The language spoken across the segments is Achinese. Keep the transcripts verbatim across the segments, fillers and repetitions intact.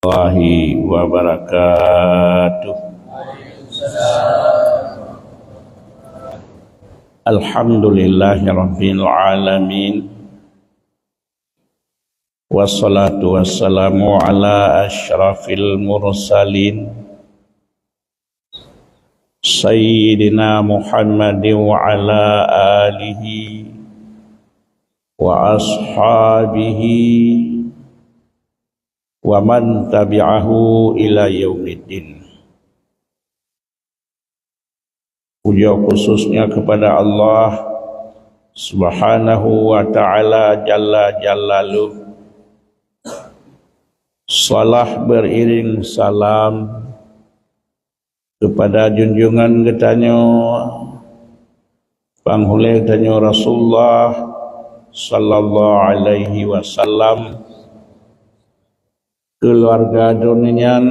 Warahmatullahi wabarakatuh. Alhamdulillahirabbil alamin. Wassalatu wassalamu ala asyrafil mursalin, Sayyidina Muhammadin wa ala alihi wa ashabihi wa man tabi'ahu ila yaumiddin. Puja khususnya kepada Allah Subhanahu wa Ta'ala Jalla Jalaluh. Salah beriring salam kepada junjungan geutanyoe, panghulée tanyoe Rasulullah sallallahu alaihi wasallam, keluarga droeneuh nyan,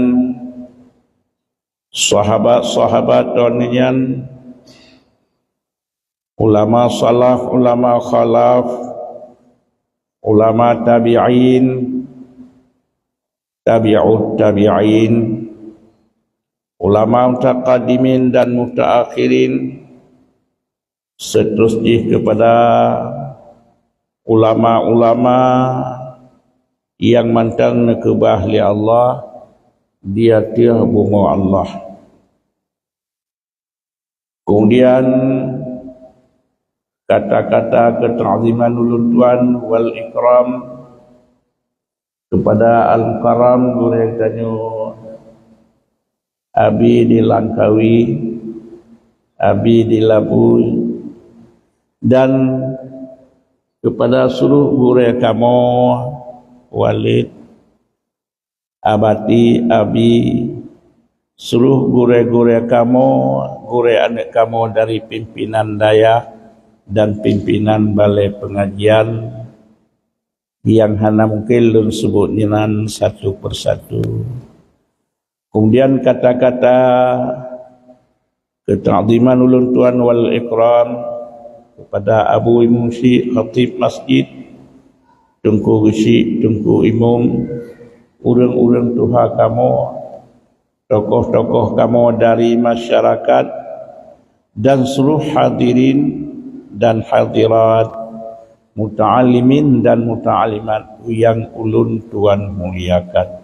sahabat-sahabat droeneuh nyan, ulama salaf, ulama khalaf, ulama tabi'in, tabi'ut tabi'in, ulama mutaqaddimin dan mutaakhirin, seterus jih kepada ulama-ulama nyang mantong neukeubah lé Allah di ateueh bumoe Allah. Kemudian kata-kata keuta'ziman ulôn tuan wal ikram kepada Al-Mukarram gurée tanyoe Abi di Langkawi, Abi di Labui, dan kepada seluruh gurée kamoe, Walid, Abati, Abi, seluruh gurée-gurée kamoe, gurée aneuëk kamoe dari pimpinan dayah dan pimpinan balai pengajian nyang hana mungkin lôn sebut nyan satu persatu. Kemudian kata-kata keuta'ziman ulôn tuan wal ikram kepada Abu Imum Syik, Khatib Masjid, Teungku Geuchik, Teungku Imum, ureuëng-ureuëng tuha kamoe, tokoh-tokoh kamoe dari masyarakat, dan seluruh hadirin dan hadirat, muta'allimin dan muta'allimat nyang ulôn tuan muliakan.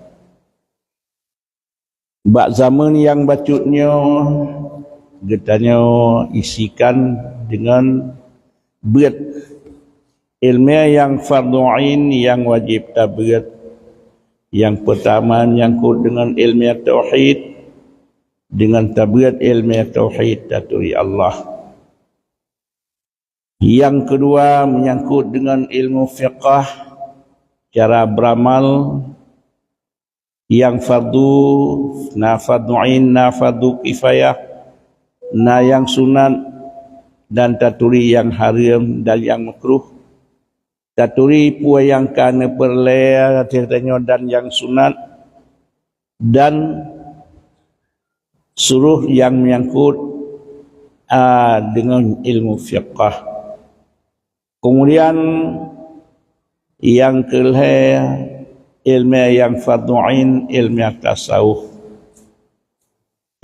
Bak zaman nyang bacut nyoe, geutanyoe isikan deungon beuet iéleumé nyang fardhu ain nyang wajéb tabeuet. Nyang peurtama menyangkut deungon iéleumé tauhid, deungon tabeuet iéleumé tauhid taturi Allah. Nyang keudua menyangkut deungon ilmu fiqah, cara beuramal, nyang fardhu, na fardhu ain, na fardhu kifayah, na nyang sunat, dan taturi nyang hareuem dan nyang makruh. Taturi peue nyang ka neupeureulée ateueh tanyoe dan nyang sunat, dan seluruh nyang menyangkut, a, deungon ilmu fiqah. Kemudian nyang keulhée iéleumé nyang fardhu ain, iéleumé tasawuf.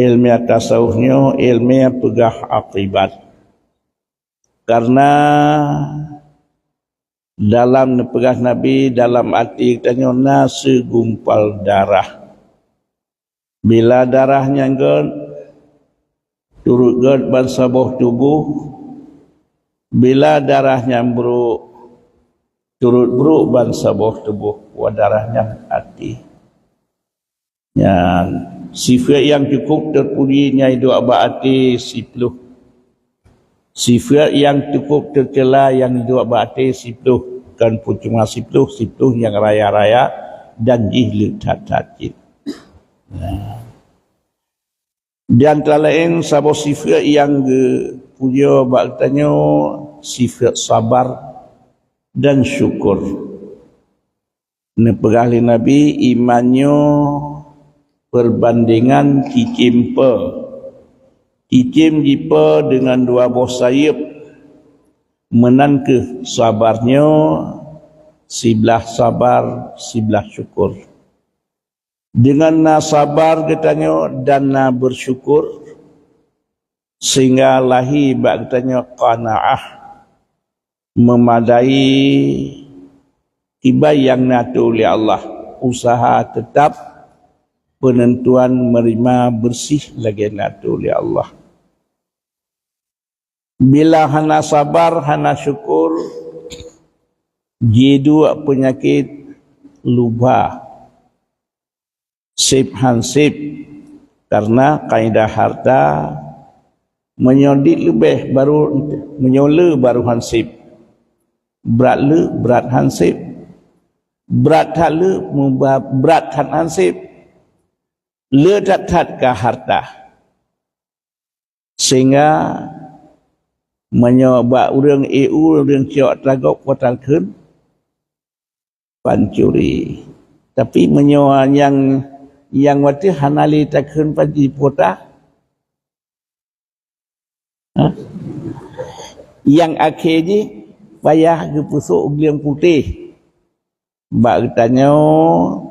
Iéleumé tasawuf nyoe iéleumé peugah akibat. Karena dalam neupeugah Nabi, dalam até tanyoe na segumpal darah. Bila darah nyan gét, turot gét bansaboh tuboh. Bila darah nyan brok, turot brok bansaboh tuboh, wa darah nyan até. Nyan, sifeuet nyang cukup teupuji nyang iduek bak até siploh. Sifeuet nyang cukup teuceula nyang iduek bak até siploh, kon peucuma siploh, siploh nyang raya-raya dan jih le that-that cit. Nah. Di antara laén saboh sifeuet nyang geupujoe bak geutanyoe, sifeuet sabar dan syukur. Neupeugah lé Nabi, iman nyoe peurbandengan cicém peue. Cicém jipeue deungon dua boh sayeuep, meunan kheueh sabar nyoe, siblah sabar, siblah syukur. Deungon na sabar geutanyoe dan na beusyukur, sehingga lahé bak geutanyoe qanaah memadai kiban nyang na tuléh lé Allah, usaha teutab peunentuan meuneurimong beureuséh lagée na tuléh lé Allah. Bila hana sabar, hana syukur, jiduek peunyakét luba, seb han seb. Karena kaidah harta, meunyoe dit leubeh baru, meunyoe le baru han seb. Brat le, brat han seb. Brat that le, muba-, brat that han seb. Le that-that ka harta. Sehingga meunyoe bak ureuëng E U, ureuëng cok tagok, po takheun pancuri. Tapi meunyoe nyang, nyang watée hana lé takheun pancuri, po ta, ha? Nyang akhé jih payah geupeusok gleueng putéh. Bak geutanyoe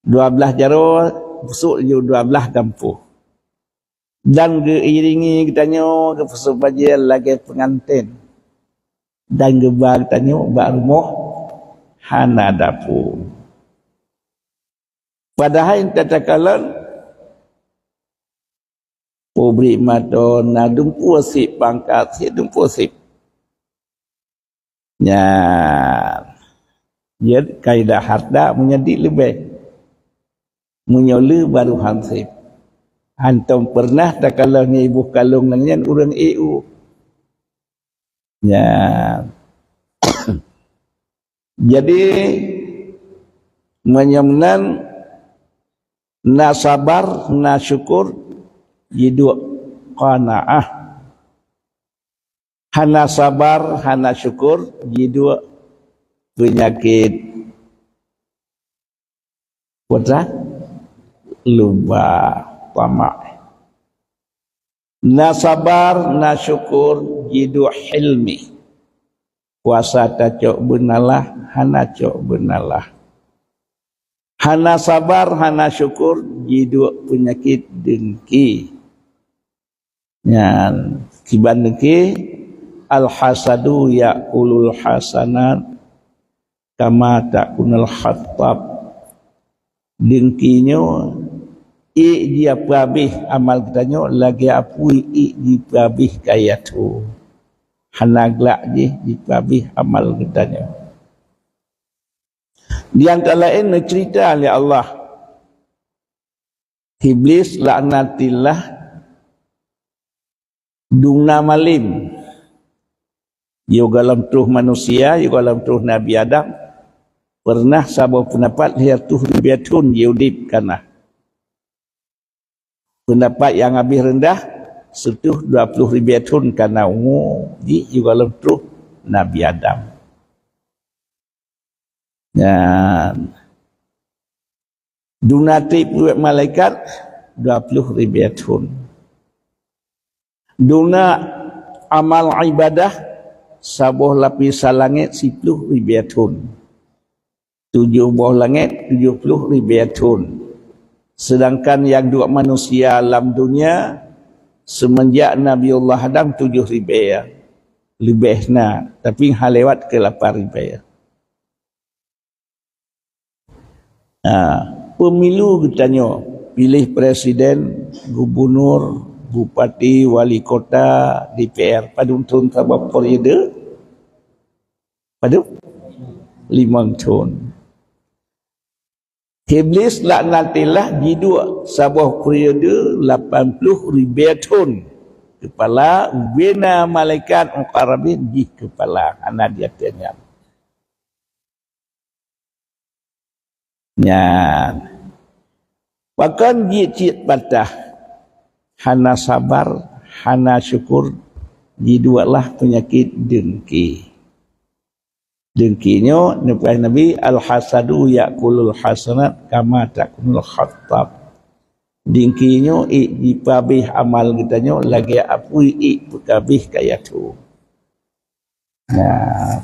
dua blaih jaroe, peusok ju dua blaih gampôh. Dan geuiringi geutanyoe geupeusok bajée lagée peungantén. Dan geuba geutanyoe bak rumoh hana dapu. Padahai takalon, pabrik mantong na dumpeue seb, pangkat seb, dumpeue seb. Nyan. Jadi kaidah harta meunyoe dit leubeh. Meunyoe le baru han seb. Hantom peureunah takalon ngon iboh kalon nyan ureuëng E U. Nyan. Jadi meunyoe meunan, na sabar, na syukur, jiduek qanaah. Hana sabar, hana syukur, jiduek peunyakét, po ta, luba, tamak. Na sabar, na syukur, jiduek hilmi. Kuasa tacok beunalah, hana cok beunalah. Hana sabar, hana syukur, jiduek peunyakét deungki. Nyan, kiban deungki, al-hasadu ya'kulul hasanat kama ta'kulul hatab. Deungki nyoe ék jipeuhabéh amal geutanyoe lagée apui ék jipeuhabéh kayée thô. Hana glak jih jipeuhabéh amal geutanyoe. Di antara laén neuceurita lé Allah, Iblis laknatillah dum na malém. Yôh gohlom troh manusia, yôh gohlom troh Nabi Adam, peureunah saboh peundapat lhèe reutôh ribèe thôn jiudép ka na. Peundapat nyang habéh reundah, sireutôh dua ploh ribèe thôn ka na umu jih yôh gohlom troh Nabi Adam. Nyan. Dum na trép peuet malaikat, dua ploh ribèe thôn. Dum na amal ibadah, saboh lapisan langét, siploh ribèe thôn. Tujoh boh langét, tujoh ploh ribèe thôn. Seudangkan nyang duek manusia lam dônya, seumeunjak Nabiullah Adam tujoh ribèe, leubeh na, tapi han lewat keu lapan ribèe. Ha, pemilu geutanyoe, piléh presiden, gubunur, bupati, wali kota, D P R, padum thôn saboh periode? Padum? Limong thôn. Iblis laknatillah jiduek saboh periode lapan ploh ribèe thôn. Keupala, ubena malaikat muqarrabin jih keupala, hana di ateueh nyan. Nyan. Pakon jih cit patah, hana sabar, hana syukur, jidueklah peunyakét deungki. Deungki nyoe, neupeugah Nabi, "Al-hasadu ya'kulul hasanat kama ta'kulul hatab." Deungki nyoe ék jipeuhabéh amal geutanyoe lagèe apui ék peuhabéh kayée thô. Nah.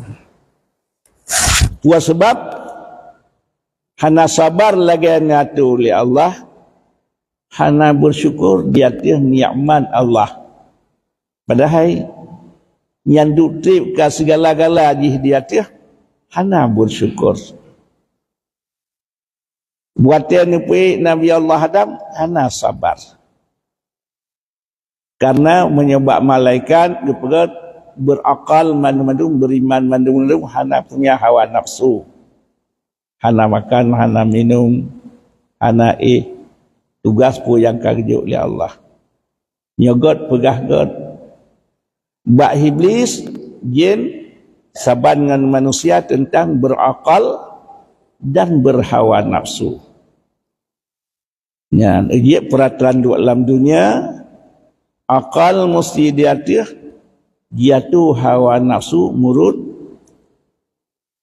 Peue sabab? Hana sabar lagée nyang atô lé Allah, hana beusyukur di ateueh nikmat Allah. Padahai nyang duek treb ka sigala-gala jih di ateueh, hana beusyukur. Watée neupeuék Nabi Allah Adam, hana sabar. Karena meunyoe bak malaikat geupeugét, beurakal mandum-mandum, beriman mandum-mandum, hana punya hawa nafsu. Hana makan, hana minum, hana éh. Tugas peue nyang ka geujok lé Allah. Nyoe gét peugah gét. Bak Iblis, jin, saban ngon manusia teuntang beurakal dan beuhawa nafsu. Nyan, jeuet peuratoran duek lam donya, akal musti di ateueh, jiatô hawa nafsu meurot,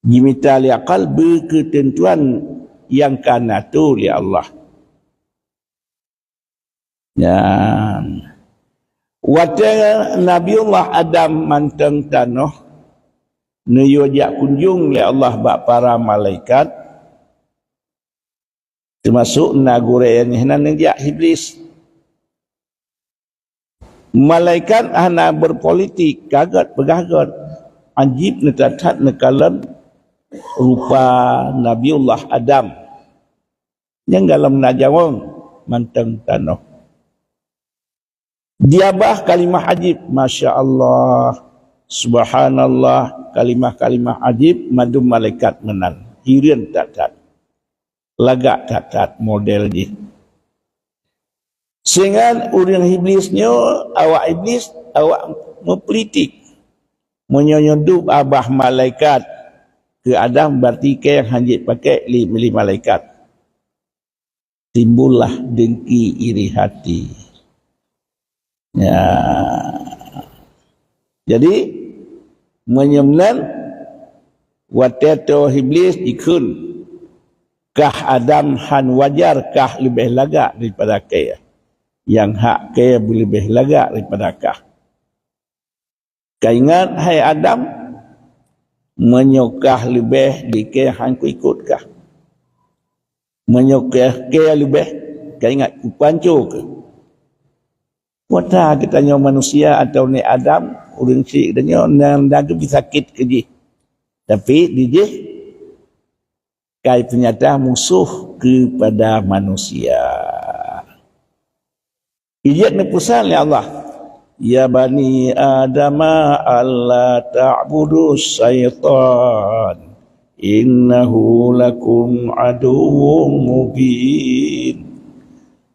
jimita lé akal beukeuteuntuan nyang ka neutô lé Allah. Nyan, watée Nabiullah Adam mantong tanoh, neuyue jak kunjong lé Allah bak para malaikat, teumasok na gurée nyang hina neujak Iblis. Malaikat hana beupolitik, ka gét peugah gét. Ajib neuthat-that neukalon rupa Nabiullah Adam nyang gohlom na jawong mantong tanoh. Diabah kalimah ajib, masya Allah, subhanallah, kalimah-kalimah ajib, mandum malaikat meunan hireuen that-that, lagak that-that model jih. Sehingga ureuëng Iblis nyoe, awak Iblis, awak meupolitik. Meunyoe nyoe duek abah malaikat keu Adam, berarti kée hana jeuet pakai lé, lé malaikat. Timbullah dengki iri hati. Ya. Jadi, meunyoe meunan, watée tanoh Iblis jikheun, kah Adam hán wajar, kah leubeh lagak daripada kée. Nyang hak kée beuleubeh lagak daripada kah. Ka ingat, hai Adam, meunyoe kah leubeh di kée, hán kuikot kah. Meunyoe kée, kée leubeh, ka ingat, kupanco keuh. Kuasa geutanyoe manusia atau nèk Adam, ureuëng syiek geutanyoe, nyang, nyang geubri sakét keu jih. Tapi di jih, kai peunyata musoh keupada manusia. Ijak neupeusan lé Allah, "Ya bani Adama, alla ta'budu syaitan, innahu lakum aduwwum mubin."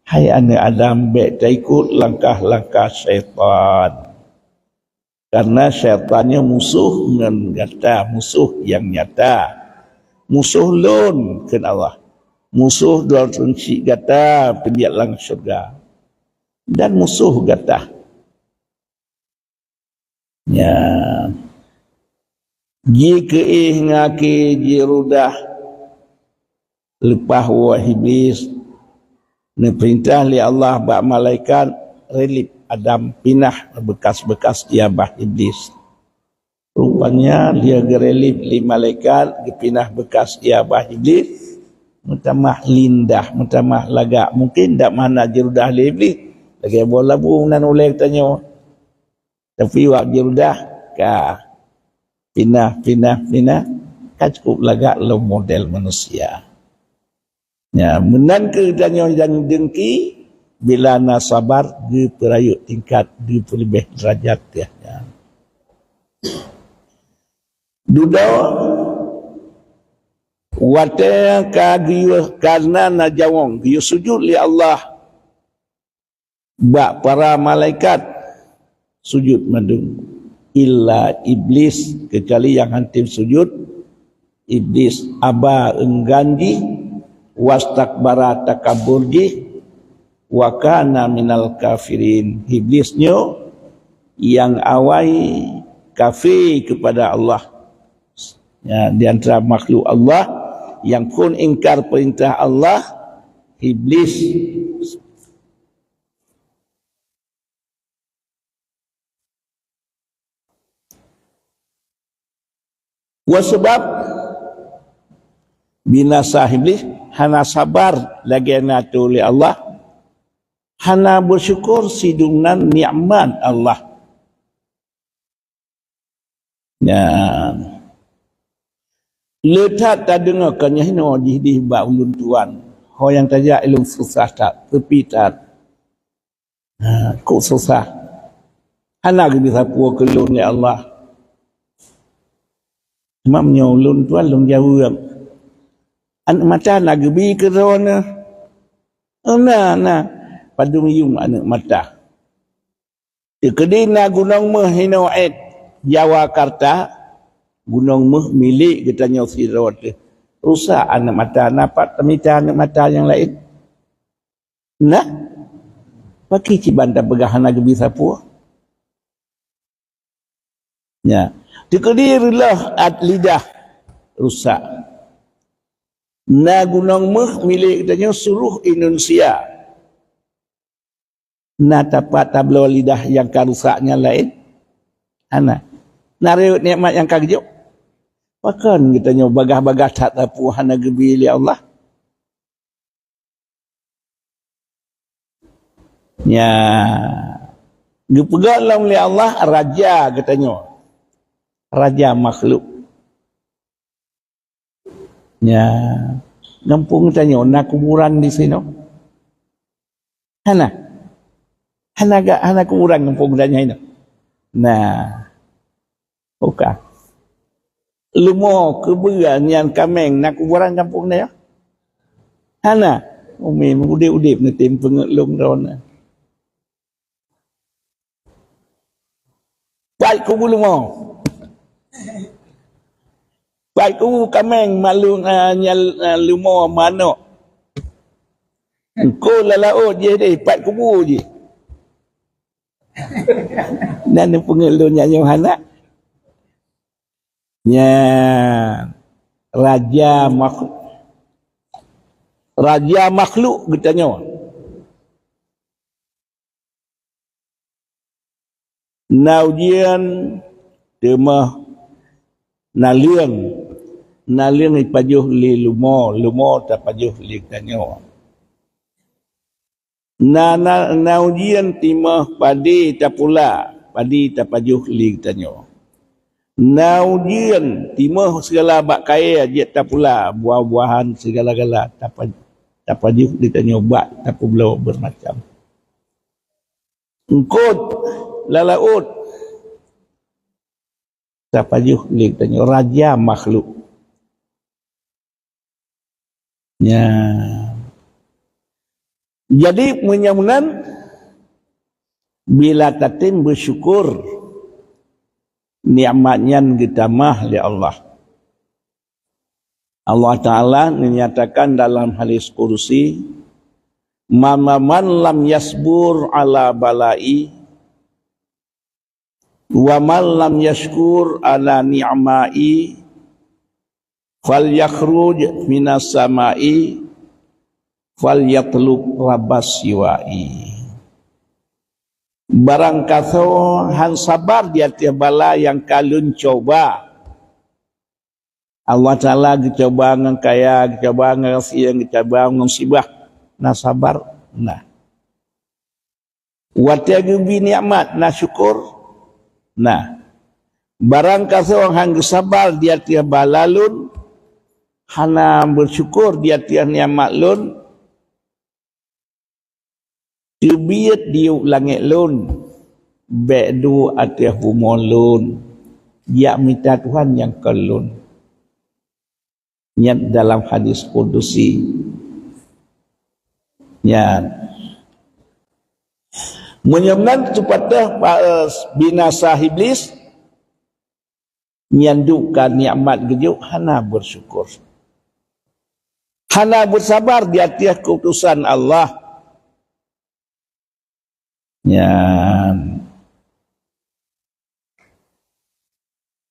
Hai aneuëk Adam, bék taikot langkah-langkah syaitan. Karena syaitan nyoe musoh ngon gata, musoh nyang nyata. Musoh lôn, kheun Allah. Musoh droe syiek gata, peujeuet lam syeuruga. Dan musoh gata. Ya. Jikeuéh ngon akhé jirudah. Leupah woe Iblis, neupeurintah lé Allah bak malaikat, relief Adam pinah beukas-beukas jabah Iblis. Rupanya lheueh geurelief lé malaikat, geupinah beukas jabah Iblis, meutamah lindah, meutamah lagak. Mungkin dak mana jirudah lé Iblis, lagée boh labu nan ulée geutanyoe. Tapi wak jirudah ka pinah, pinah, pinah, ka cukup lagak lom model manusia. Ya, meunan keuh tanyoe nyang dengki, bila na sabar, geupeurayeuk tingkat, geupeuleubeh derajat geuh nyan. Dudoe, watée ka geuyue, ka na, na jawong, geuyue sujut lé Allah, bak para malaikat sujut mandum, illa Iblis, keucuali nyang hantom sujut, Iblis, aba, enggan jih, wastakbara, takabur jih, wa kana minal kafirin, Iblis nyoe nyang awai kafé keupada Allah. Ya, di antara makhluk Allah nyang phon ingkar peurintah Allah, Iblis. Wa sabab Binasa Iblis, hana sabar lagée na teu lé Allah, hana beusyukur sidroe nan nikmat Allah. Nyan. Le that tadeungoe ka nyoe hinoe jih dih bak ulôn tuan. Ho nyang tajak ilôn susah that, teupi that. Ha, kok susah. Hana geubri sapeue keu lôn lé Allah. Mam nyoe ulôn tuan lôn jaweueb. Aneuk mata na geubri keu droeneuh? Na, na. Padum yuem aneuk mata. Teukeudi na gunong méuh hinoe ék Jawa Karta, gunong méuh milék geutanyoe sidroe teuh. Rusak aneuk mata, na pat tamita aneuk mata nyang laén? Na? Pakri kiban tapeugah hana geubri sapeue? Ya. Teukeudi reuloh at lidah rusak. Na gunong méuh milék geutanyoe seluruh Indonesia. Na tapat tabloe lidah nyang ka rusak nyang laén? Hana. Na reuet nikmat nyang ka geujok? Pakon geutanyoe bagaih-bagaih that sapeue hana geubri lé Allah? Ya. Geupeugah lom lé Allah raja geutanyoe. Raja makhluk. Ya. Gampông tanyoe na kuburan di sinoe? Hana. Hana ga, hana kuburan gampông tanyoe hinoe? Na. Oka. Leumo keubeue nyan kaméng na kuburan gampông tanyoe? Hana. Umi udép-udép neutem peungeut lôn droeneuh. Pat kubu leumo. Pat kubu kaméng malu, ah, nyal, ah, leumo manok. Engko lam laôt jih deh, pat kubu jih. Nan peungeut lôn nyan nyoe hana. Nyan raja makhluk. Raja makhluk geutanyoe. Na ujeuen, teuma na leueng. Na leueng jipajoh lé leumo, leumo tapajoh lé geutanyoe. Na, na, na ujeuen timoh padé tapula, padé tapajoh lé geutanyoe. Na ujeuen timoh sigala bak kayée jeuet tapula, buah-buahan sigala-gala tapa-, tapajoh lé geutanyoe bak tapeubloe beureumacam. Eungkôt lam laôt tapajoh lé geutanyoe raja makhluk. Ya. Jadi, meunyoe meunan, bila tatem beusyukur, nikmat nyan geutamah lé Allah. Allah Ta'ala menyatakan dalam hadis qudsi, "Man, man, man lam yasbur ala balai, wa man lam yashkur ala ni'mai, falyakhruj minas samai, falyatlub rabbas siwai." Barang kasoe han sabar di ateueh bala nyang ka lôn cuba. Allah Ta'ala geucuba ngon kaya, geucuba ngon raseuki, geucuba ngon musibah. Na sabar? Na. Watée geubri nikmat, na syukur? Na. Barang kasoe han geusabar di ateueh bala lôn, hana beusyukur di ateueh nikmat lôn, teubiet diyueb langét lôn, bék duek ateueh bumoe lôn, jak mita Tuhan nyang kon lôn. Nyan dalam hadis kudusi. Nyan. Meunyoe meunan teupatéh ba-, eh, binasa Iblis, nyan duka nikmat geujok hana beusyukur. Hana beusabar di ateueh keuputosan Allah. Nyan.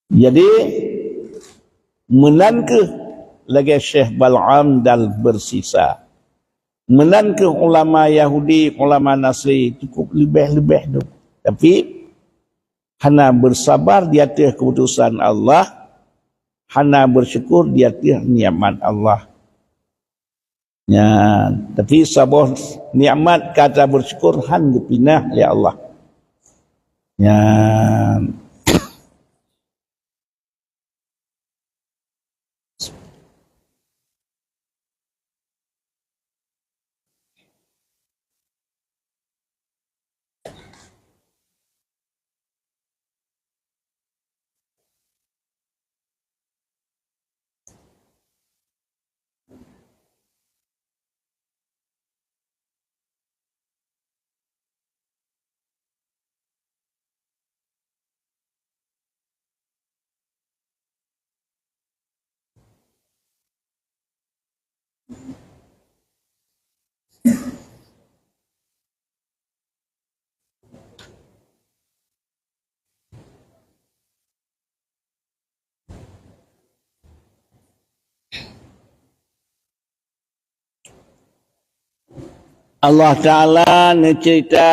Jadi, meunan kheueh lagée Syekh Bal'am dan Barsisa. Meunan kheueh ulama Yahudi, ulama Nasri, cukup leubeh-leubeh tu. Tapi, hana beusabar di ateueh keuputosan Allah, hana bersyukur di ateueh nikmat Allah. Nyan, tapi saboh nikmat ka tabersyukur han geupinah lé Allah. Nyan. Allah Taala neuceurita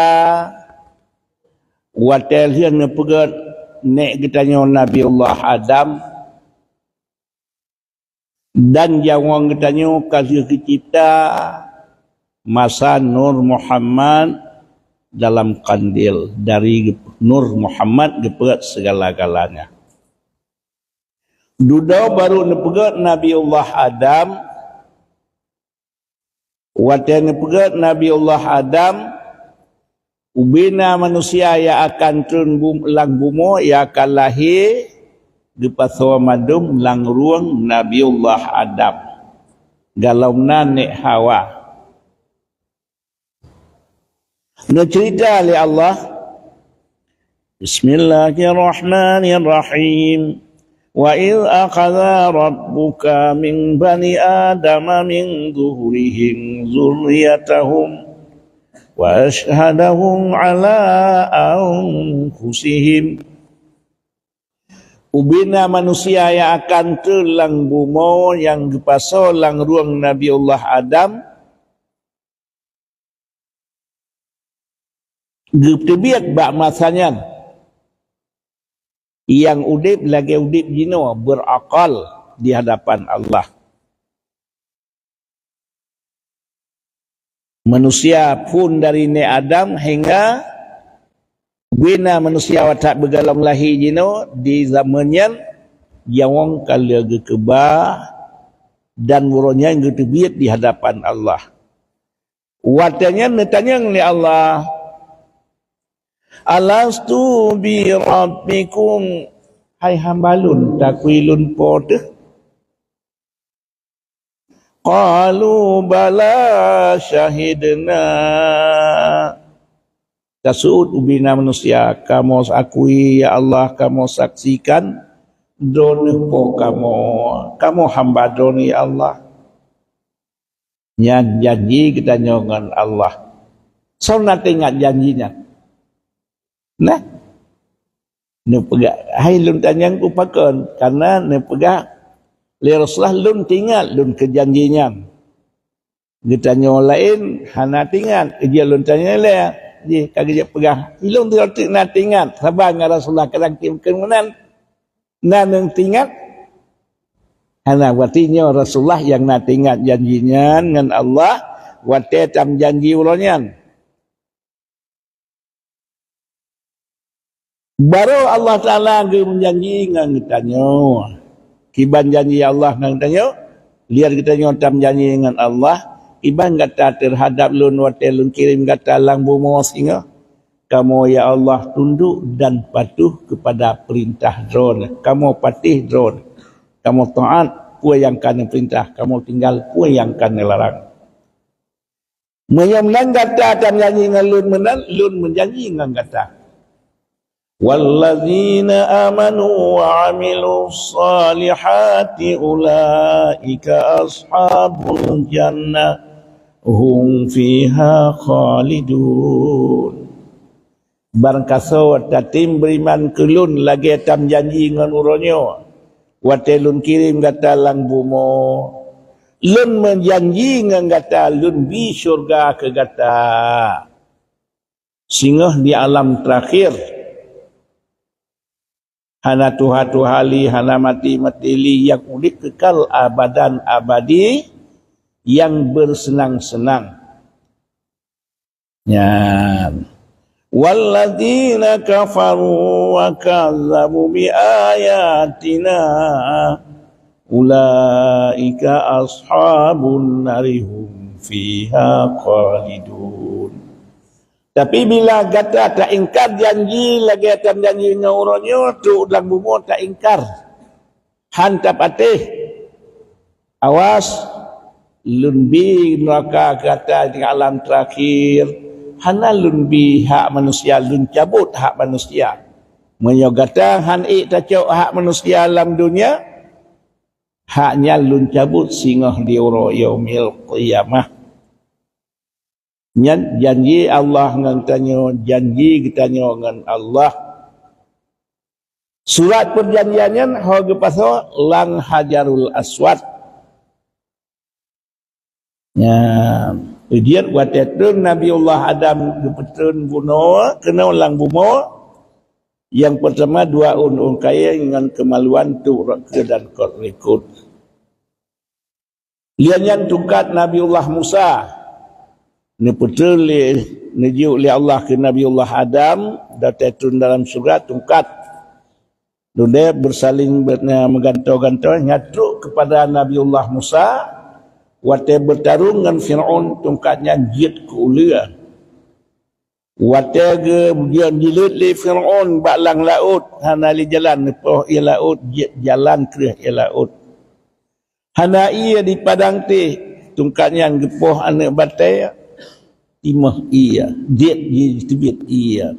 watée lheueh neupeugét nék geutanyoe Nabiullah Adam, dan nyawöng geutanyoe ka lheueh geucebta masa Nur Muhammad dalam kandil. Dari Nur Muhammad geupeugét segala-galanya. Dudoe barô neupeugét Nabiullah Adam, watée neupeugét Nabiullah Adam, ubena manusia nyang akan treun bum-, lam bumoe, nyang akan lahé, geupasoe mandum lam rueng Nabiullah Adam, golom nan nék Hawa. Neuceurita lé Allah, Bismillahirrahmanirrahim. Wa idz akhadha rabbuka min bani Adama min zuhurihim dzurriyyatahum wa asyhadahum ala anfusihim. Ubena manusia nyang akan treun lam bumoe nyang geupasoe lam rueng Nabiullah Adam, geuteubiet bak masa nyan, nyang udeb lagée udeb jinoe, beurakal di hadapan Allah. Manusia phon dari nék Adam hingga ubena manusia watée beugalom lahé jinoe di zaman nyan, nyawöng ka lheueh geukeubah dan uroe nyan geuteubiet di hadapan Allah. Watée nyan neutanyong lé Allah, "Alastu bi rabbikum?" Hai hamba lôn, takui lôn Po teuh? Qalu bala syahidna. Taseuôt ubena manusia, "Kamoe akui, ya Allah, kamoe saksikan, Droeneueh Po kamoe, kamoe hamba Droeneueh, ya Allah." Nyan janji geutanyoe ngon Allah. Soe na teuingat janji nyan? Nah, neupeugah, hai lôn tanyong ku pakon, karena neupeugah lé Rasulullah, "Lôn teuingat lôn keu janji nyan." Geutanyoe laén hana teuingat, jih lôn tanyong lé, jih ka geujak peugah, "Ilôn teuk na teuingat, saban ngon Rasulullah kadang tim keu meunan." Na nyang teuingat? Hana, berarti nyoe Rasulullah nyang na teuingat janji nyan ngon Allah watée tam janji uroe nyan. Barô Allah Taala geumeujanji ngon geutanyoe. Kiban janji Allah ngon geutanyoe? Lihat geutanyoe tam janji ngon Allah, kiban gata teuhadab Lôn watée Lôn kirém gata lam bumoe singoh. Kamoe, ya Allah, tunduk dan patuh keupada peurintah Droeneueh. Kamoe patéh Droeneueh. Kamoe taát peue nyang ka neupeurintah, kamoe tinggai peue nyang ka neularang. Meunyoe meunan gata tam janji ngon Lôn meunan, Lôn meujanji ngon gata. Wallazina amanu wa amilus salihati ulaika ashabul jannah hum fiha khalidun. Barangkasoe tatem beuriman keu Lôn lagée tam janji ngon uroe nyoe, watée Lôn kirém gata lam bumoe, Lôn meujanji ngon gata, Lôn bi syeuruga keu gata. Singoh di alam teurakhir, hana tuha-tuha lé, hana maté-maté lé, nyang udép kekal abadan abadi, nyang beuseunang-seunang. Nyan. Walladzina kafaru wa kazzabu bi ayatina ulaika ashabun nari hum fiha khalidun. Tapi bila gata taingkar janji lagée tan janji ngon uroe nyoe, trok lam bumoe taingkar. Han tapatéh. Awas, lôn bi neuraka gata di alam terakhir. Hana lôn bi hak manusia, lôn cabot hak manusia. Meunyoe gata han ék tacok hak manusia lam donya, hak nyan lôn cabot singoh di uroe yaumil qiyamah. Nyan janji Allah ngon tanyoe, janji geutanyoe ngon Allah. Surat perjanjian nyan ho geupasoe lam Hajarul Aswad. Nyan, ujian watée treun Nabiullah Adam geupeutreun bunoe keunoe lam bumoe, nyang peurtama dua ôn-ôn kayée ngon keumaluan trok rot keue dan kot likot. Lheueh nyan tungkat Nabiullah Musa, neupeutreun lé, neujok lé Allah keu Nabiullah Adam, dan teutrun dalam syeuruga tungkat. Dudeb beusaléng be-, meugantoe-gantoe, nyan trok keupada Nabiullah Musa, watée beutarông ngon Fir'aun, tungkat nyan jeuet keu uleue. Watée geu-, geujileuet lé Fir'aun bak lam laôt, hana lé jalan, neupoh ié laôt, jeuet jalan kreueh ié laôt. Hana ié di padang teh, tungkat nyan geupoh aneuëk batée, timoh ié, jeuet jiteubiet ié.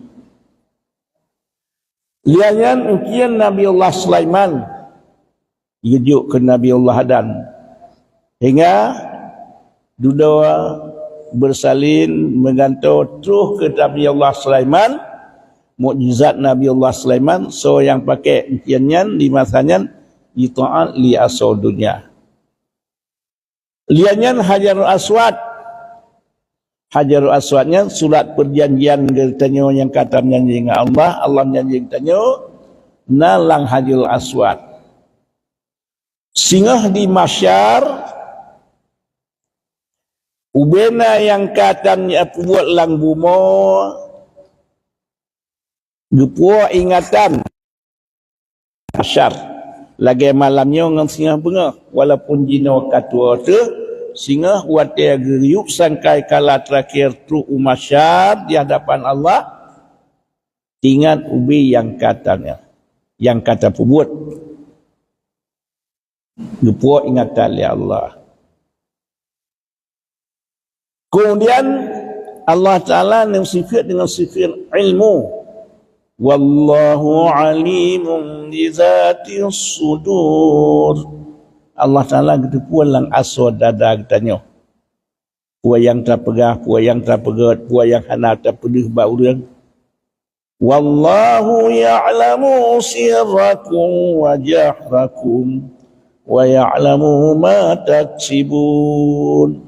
Lheueh nyan ujian Nabi Allah Sulaiman. Geujok keu Nabi Allah Adam. Hingga dudoe beusaléng meugantoe troh keu Nabi Allah Sulaiman, mukjizat Nabi Allah Sulaiman, soe nyang pakai ujian nyan di masa nyan jitaát lé asoe donya. Lheueh nyan Hajarul Aswad. Hajarul Aswad nyan surat perjanjian geutanyoe nyang ka tameujanji ngon Allah, Allah janji geutanyoe na lam Hajarul Aswad. Singoh di mahsyar, ubena nyang ka tan peubuet lam bumoe, geupuwoe ingatan mahsyar lagée malam nyoe ngon singoh beungoh, walaupun jinoe ka tuwoe teuh, singoh watée geuyueb sangkai kala terakhir trok u mahsyar di hadapan Allah, ingat ubé nyang ka tan, nyang ka tapeubuet. Geupuwoe ingatan lé Allah. Kemudian Allah Taala neusifeuet dengan sifat ilmu. Wallahu alimun bizatis sudur. Allah Taala geuteupeue lam asoe dada geutanyoe. Peue nyang tapeugah, peue nyang tapeugét, peue nyang hana tapeudeuh bak ureuëng. Wallahu ya'lamu sirrakum wa jahrakum wa ya'lamu ma taksibun.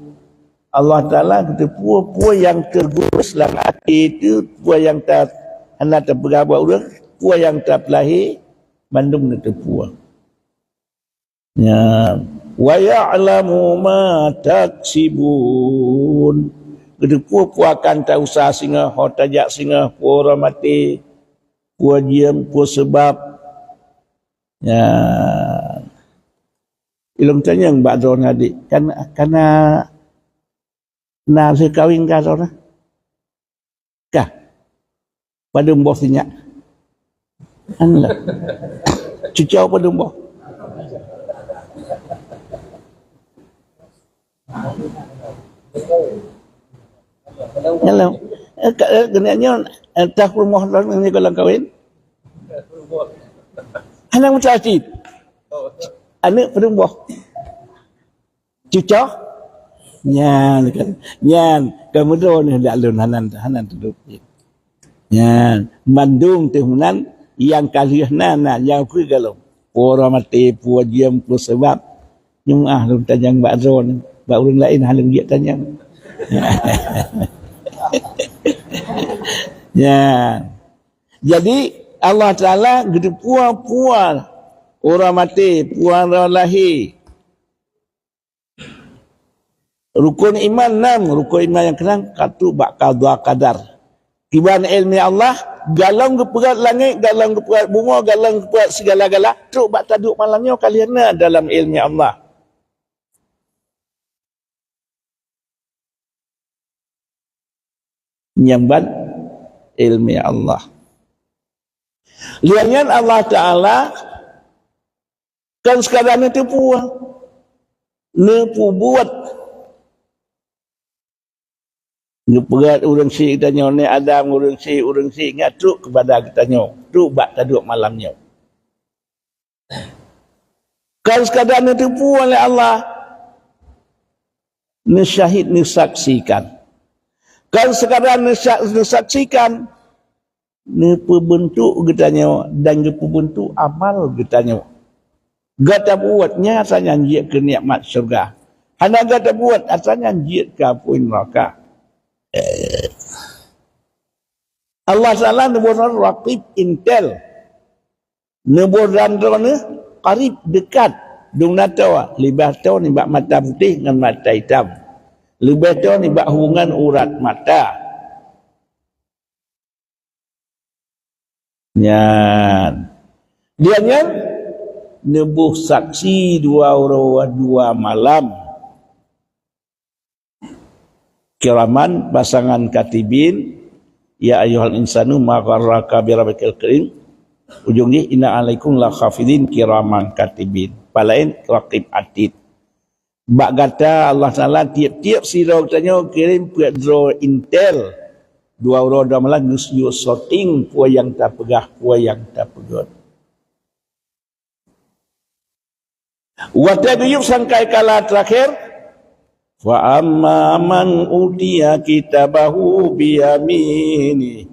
Allah Taala geuteupeue peue nyang teugeureumis lam até teuh, peue nyang ta-, hana tapeugah bak ureuëng, peue nyang tapeulahé, mandum neuteupeue. Nyan, wa ya'lamu ma taksibun. Geuteupeue peue akan ta-usaha singoh, ho tajak singoh, peue uroe maté, peue jeuem, peue seubab. Nyan. Ilong tanyong bak droeneuh adik, kan, kana na lheueh kawin ka droeneuh? Kah? Padum boh sinyak? An lah. Cuco padum boh? Hello. Eh, ka, eh, kena nyo, eh, tah peurumoh lom ni golom kawin? Aneuk meusaji. Aneuk padum boh? Cuco? Nyan kan. Nyan, ka meudroe nyoe dak lôn hanan, hanan teuduek. Nyan, mandum teuh meunan nyang ka lheueh na, na nyang peue galom. Peue uroe maté, peue jeuem, peue seubab. Nyoe ah lôn tanyong bak droeneuh, bak ureuëng laén hana lôn jeuet tanyong. Nyan. Jadi, Allah Taala geuteupeue peue ureuëng maté, peue ureuëng lahé. Rukun iman enam, rukun iman nyang keunam ka trok bak qada qadar. Kiban ilmu Allah, galom geupeugét langét, galom geupeugét bumoe, galom geupeugét sigala-gala, trok bak taduek malam nyoe ka lheueh na dalam ilmu Allah. Nyang ban ilmu Allah. Lheueh nyan Allah Taala kon sekadar neuteupeue, neupeubuet. Geupeugét ureuëng syiek geutanyoe, Nabi Adam, ureuëng syiek, ureuëng syiek, nyan trok keupada geutanyoe, trok bak taduek malam nyoe. Kon sekadar neuteupeue lé Allah, neusyahid, neusaksikan. Kon sekadar neusa-, neusaksikan, neupeubeuntuk geutanyoe dan geupeubeuntuk amal geutanyoe. Gata buet nyang asai nyan jeuet keu nikmat syurga. Hana gata buet asai nyan jeuet keu apui neuraka. Allah Taala neuboh droe Raqib, Intel. Neuboh droe Qarib, dekat. Dum na toe, leubeh toe nibak mata putéh ngon mata itam. Leubeh toe nibak hubungan urat mata. Nyan. Dia nyan neuboh saksi dua uroe dua malam. Kiraman, pasangan katibin, ya ayyuhal insanu ma gharraka birabbikal karim. Ujong jih inna alaikum lahafizin kiraman katibin. Palaén Raqib Atid. Bak gata Allah Taala tiep-tiep sidroe geutanyoe kirém peuet droe intel. Dua uroe dua malam geuyue shooting peue nyang tapeugah, peue nyang tapeugét. Watée geuyue sangkai kala teurakhir, fa amma man utiya kitabahu biyamini,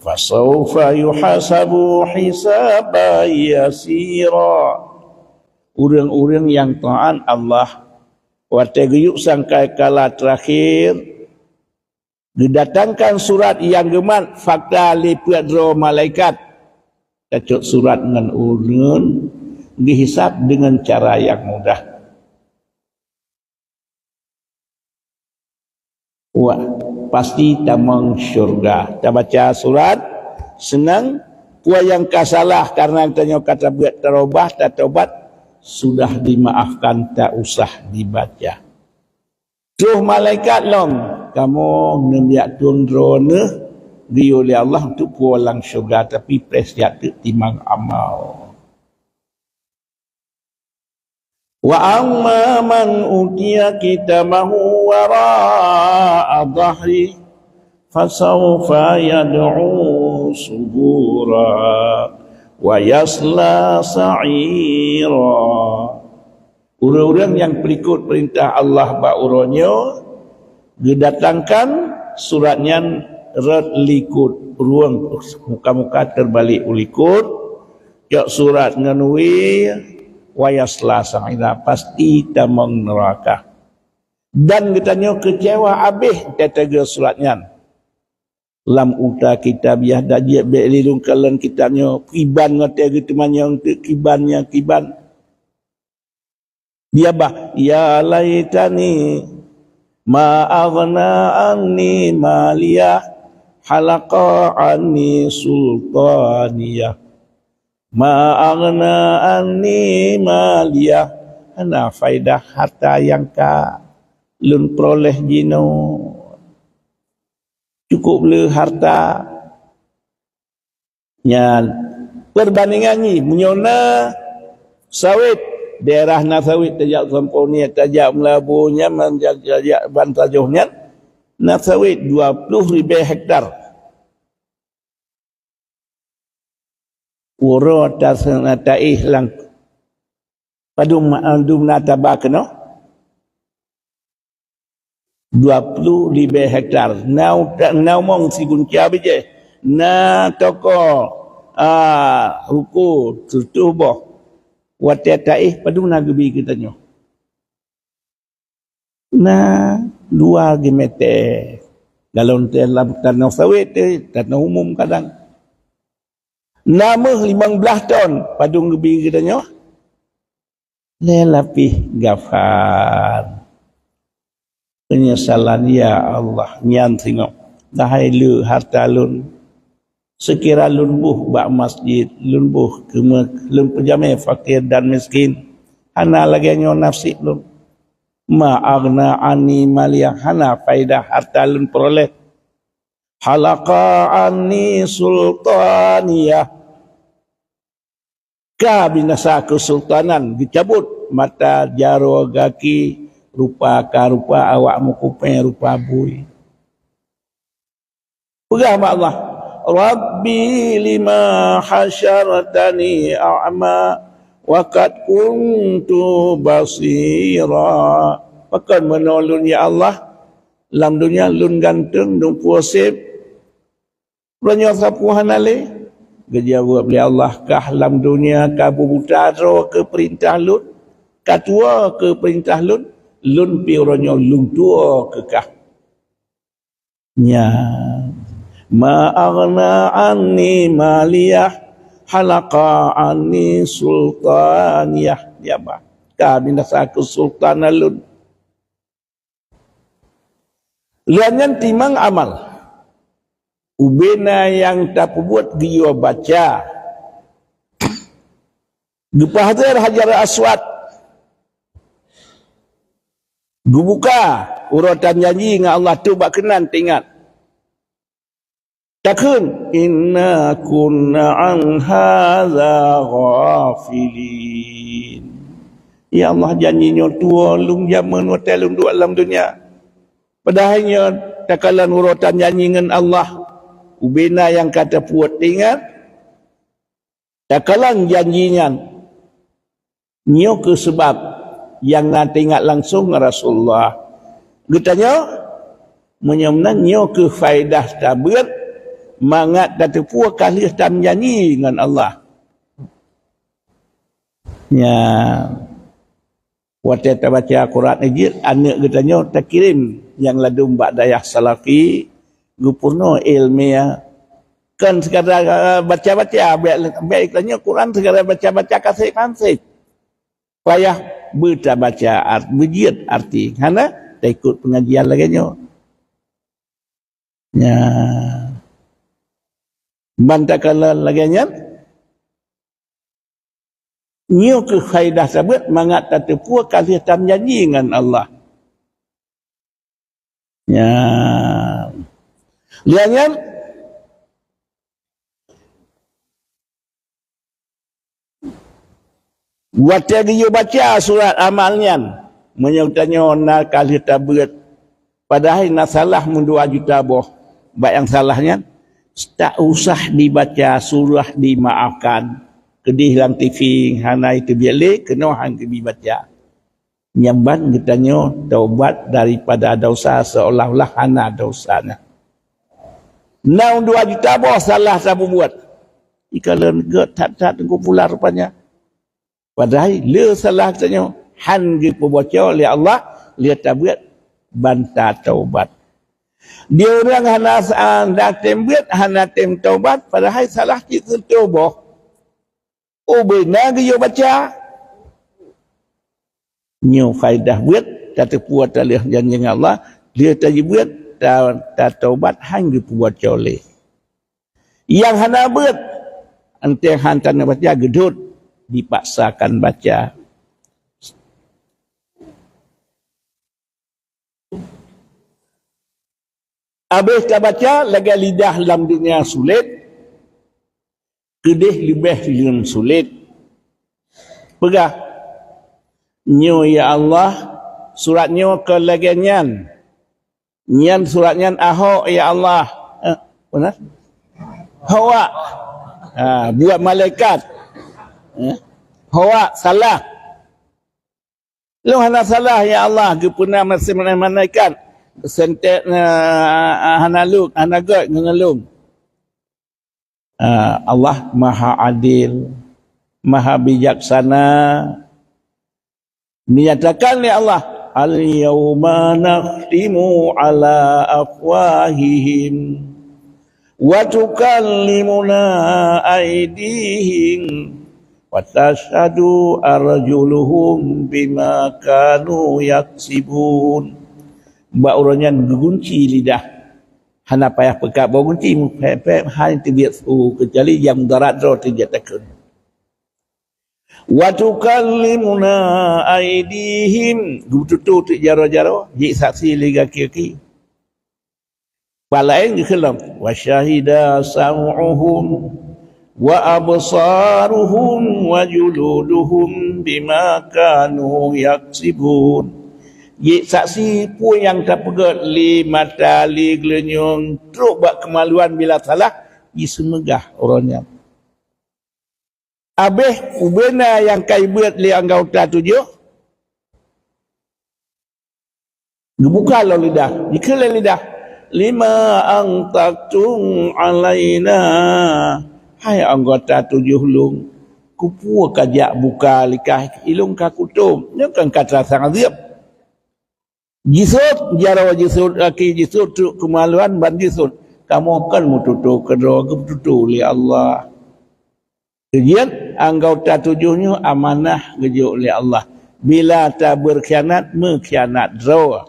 fasaufa yuhasabu hisaban yasira. Ureuëng-ureuëng nyang taát Allah, watée geuyue sangkai kala teurakhir, geudatangkan surat nyang geumat fakta lé peuet droe malaikat. Tacok surat ngon ulôn, geuhisab deungon cara nyang mudah. Wah, pasti tamong syurga. Tabaca surat, seunang, peue nyang ka salah kareuna tanyoe ka tabeuet tarubah, tatobat, sudah dimaafkan, tak usah dibaca. Troh malaikat lom, kamoe neubiak tueng droeneuh geuyue lé Allah untuk pulang syurga, tapi preh siat teuk timang amal. Wa amma man utiya kitabahu wara'a dhahri, fasaufa yad'u subura, wa yasla sa'ira. Ureuëng-ureuëng nyang peulikot peurintah Allah bak uroe nyoe, geudatangkan surat nyan rot likot, rueng muka-muka teubalek u likot, cok surat ngon wie, wa yasla sa'ira, pasti tamong neuraka. Dan geutanyoe keucewa abéh teuteugét surat nyan. Lam uta kitab yah dajek bék lilung kalon kitab nyoe, kiban ngon tée geuteumanyong teuk kiban nyang kiban. Dia bah, "Ya laitani ma aghna anni maliyah, halaqa anni sultaniyah. Ma aghna anni maliyah." Hana faedah harta nyang ka lôn peuroléh jinoe. Cukup le harta. Nyan, peubandingan jih, meunyoe na sawét, daerah na sawét, tajak Sampoe Niet, tajak Meulaboh nyan, tajak, tajak Ban Sajoh nyan, na sawét dua ploh ribée hektar. Uroe taseunatai lang Padum, padum na taba keunoe? Dua ploh ribée hektar. Na uta-, na umong sigunsia bijéh. Na toko, a, ruko sireutoh boh. Watée taéh, padum na geubi geutanyoe? Na dua geumeter. Galon teuh lam tanoh sawét teuh, tanoh umum kadang. Na méuh limong blaih thon padub geubi geutanyoe. Lhée lapéh gaphar. Peunyesalan, ya Allah, nyan singoh. Dahai le harta lôn. Seukira lôn boh bak masjid, lôn boh keumeuk, lôn peujamé fakir dan miskin. Hana lagée nyoe naseb lôn. Ma aghna anni maliyah, hana faedah harta lôn peureulée. Halaqa anni sultaniyah. Ka binasa keusultanan, geucabot mata, jaroe, gaki, rupa ka rupa, awak meukupée rupa bui. Peugah bak Allah, "Rabbi lima hasyartani a'ma wa qad kuntu basira." Pakon meunoe lôn, ya Allah? Lam donya lôn ganteng, lôn puoh seb, uroe nyoe sapeue hana lé? Geujaweueb lé Allah, "Kah lam donya ka beubuta droe keu peurintah lôn, ka tuwoe keu peurintah lôn, lôn pih uroe nyoe lôn tuwoe keu kah." Nyan, "Ma aghna anni maliyah, halaqa anni sultaniyah." Ya, bah. Ka binasa keusultanan lôn. Lheueh nyan timang amal. Ubena nyang tapeubuet geuyue baca. Geupahdor Hajar Aswad. Geubuka urotan janji ngon Allah, tu bak keunan teuingat. Takheun, "Inna kunna an hadza ghafilin." Ya Allah, janji nyoe tuwoe lôn jameun watée lôn duek lam donya. Padahai nyoe takalon urotan janji ngon Allah, ubena nyang ka tapeubuet teuingat. Takalon janji nyan. Nyoe keuh seubab nyang na teuingat langsong ngon Rasulullah. Geutanyoe, meunyoe meunan, nyoe keuh faedah tabeuet mangat tateupeue ka lheueh tameujanji ngon Allah. Nyan, watée tabaca Quran jeuet, aneuëk geutanyoe takirém nyang ladum bak dayah Salafi, geupeurunoe ilmiah. Kon sekadar, eh, baca-baca, bék, bék tanyoe Quran sekadar baca-baca kaseb-kaseb. Payah beutabaca art-, beujeuet arti. Hana taikot peungajian lagée nyoe. Nya. Ban takalon lagée nyan, nyoe keuh faedah tabeuet mangat tateupeue ka lheueh tameujanji ngon Allah. Nyan. Lheueh nyan, watée geuyue baca surat amal nyan, meunyoe tanyoe na ka lheueh tabeuet, padahai na salah meudua juta boh, bak nyang salah nyan, tak usah dibaca, suruh dimaafkan. Keudeh lam T V hana iteubiet lé, keunoe han geubi baca. Nyan ban geutanyoe taubat daripada dosa seolah-olah hana dosa nyan. Na dua juta boh salah tapeubuet. Ikalon gét that-that Teungku Pulan rupanya. Padahai le salah geutanyoe han geupeuboco lé Allah, lé tabeuet ban tataubat. Di ureuëng hana sa-, hana tem beuet, hana tem taubat, padahai salah cit seutôt boh. Oh, beuna geuyue baca. Nyoe faedah beuet, tateupeue taleueh janji ngon Allah, lheueh tajibeuet, ta-, tataubat han geupeuboco lé. Nyang hana beuet, enteng han taneuk baca, geudhôt dipaksakan baca. Abéh tabaca lagée lidah lam donya sulet, keudeh leubeh lom sulet. Peugah, "Nyoe, ya Allah, surat nyoe kon lagée nyan. Nyan surat nyan ahok, ya Allah." Eh, peue na? Hawak. Ha, buet malaikat. Eh, hawak, salah. Lôn hana salah, ya Allah, geupeuna maséng malaikat. Seuntét, eh, hana lôn, hana gét ngon lôn. Ah, Allah Maha Adil, Maha Bijaksana. Dinyatakan lé Allah, "Al-yauma nakhtimu ala afwahihim Wa tukallimuna aidihim wa tasyhadu arjuluhum bima kanu yaksibun. Bak uroe nyan geugunci lidah. Hana payah peukat boh gunci, meuphép-phép hai teubiet su, keucuali nyang mudarat droe teubiet takheun. Wa tukallimuna aidihim, geututoe teuk jaroe-jaroe, jeuet saksi lé gaki-gaki. Pat laén geukheun lom, wa syahida sam'uhum wa absaruhum wa juluduhum bima kanu yaksibun. Jeuet saksi peue nyang tapeugét lé mata, lé geulinyueng, trok bak keumaluan bila salah, jiseumeugah uroe nyan. Abéh ubena nyang ka ibeuet lé anggota tujoh, geubuka lom lidah, jikheun lé lidah, "Lima antaktum alaina?" Hai anggota tujoh lôn, keupeue kajak buka likah ilôn ka kutom? Nyoe kan ka teurasa azeub. Jisot, jaroe jisot, gaki jisot, trok keumaluan ban jisot. Kamoe kon meututoe keudroe, geupeututoe lé Allah. Keujeuet anggota tujoh nyoe amanah geujok lé Allah. Bila tabeurkhianat, meukhianat droe.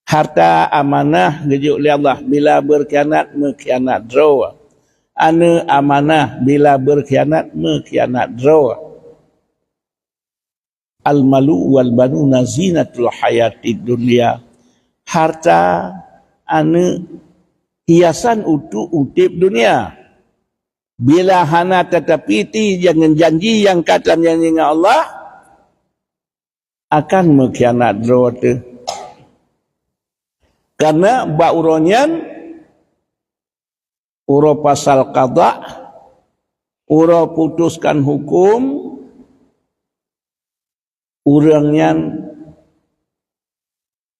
Harta amanah geujok lé Allah. Bila beurkhianat, meukhianat droe. Aneuk amanah, bila beurkhianat, meukhianat droe. Al-malu wal banuna zinatul hayatid dunya. Harta, aneuk, hiasan untuk udeb dunia. Bila hana tatapiti janji nyang ka tajanji ngon Allah, akan meukhianat droe teuh. Karena bak uroe nyan, uroe pasal qada, uroe putuskan huköm, ureuëng nyan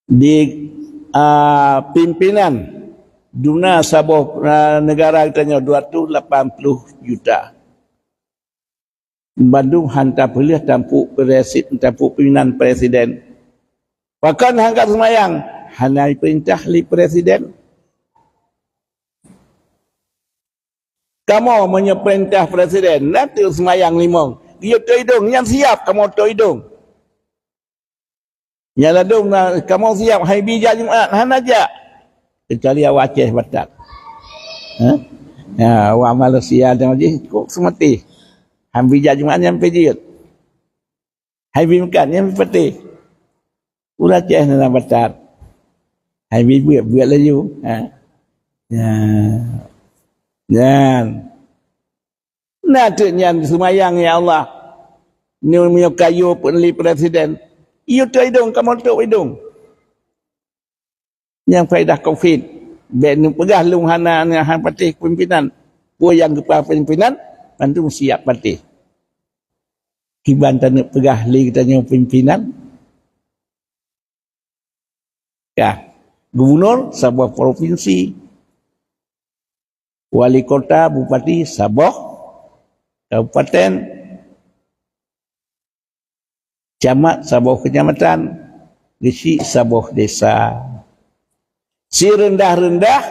di, a, pimpinan duna saboh, a, negara geutanyoe dua ratus lapan puluh juta. Bandum han tapeuleueh tampuk presi-, tampuk pimpinan presiden. Pakon han ka seumayang? Hana jipeurintah lé presiden. Kamoe meunyoe peurintah presiden, na teuh seumayang limong. Geuyue toe idong, nyan siab kamoe toe idong. Nyang ladôm na kamoe siab hai bi jak Jumat, hana jak. Keucuali awak Aceh batat. Ha? Ya, awak Malaysia dan jih kok seumaté. Han bi jak Jumat nyan pih jeuet. Hai bi meukat nyan pih patéh. Ureuëng Aceh na batat. Hai bi buet, buet laju. Ha. Ya. Nyan. Na teuk nyan seumayang, ya Allah. Nyoe meunyoe ka yue peuneuli presiden, yue toe idong, kamoe tôp idong. Nyang faedah covid, bék neupeugah lôn hana, hana patéh pimpinan. Peue nyang geupeugah pimpinan, mandum siab patéh. Kiban taneuk peugah lé geutanyoe pimpinan, Ka, gubunur saboh provinsi, wali kota, bupati saboh kabupaten, camat saboh keunyamatan, geuchik saboh desa. Sireundah-reundah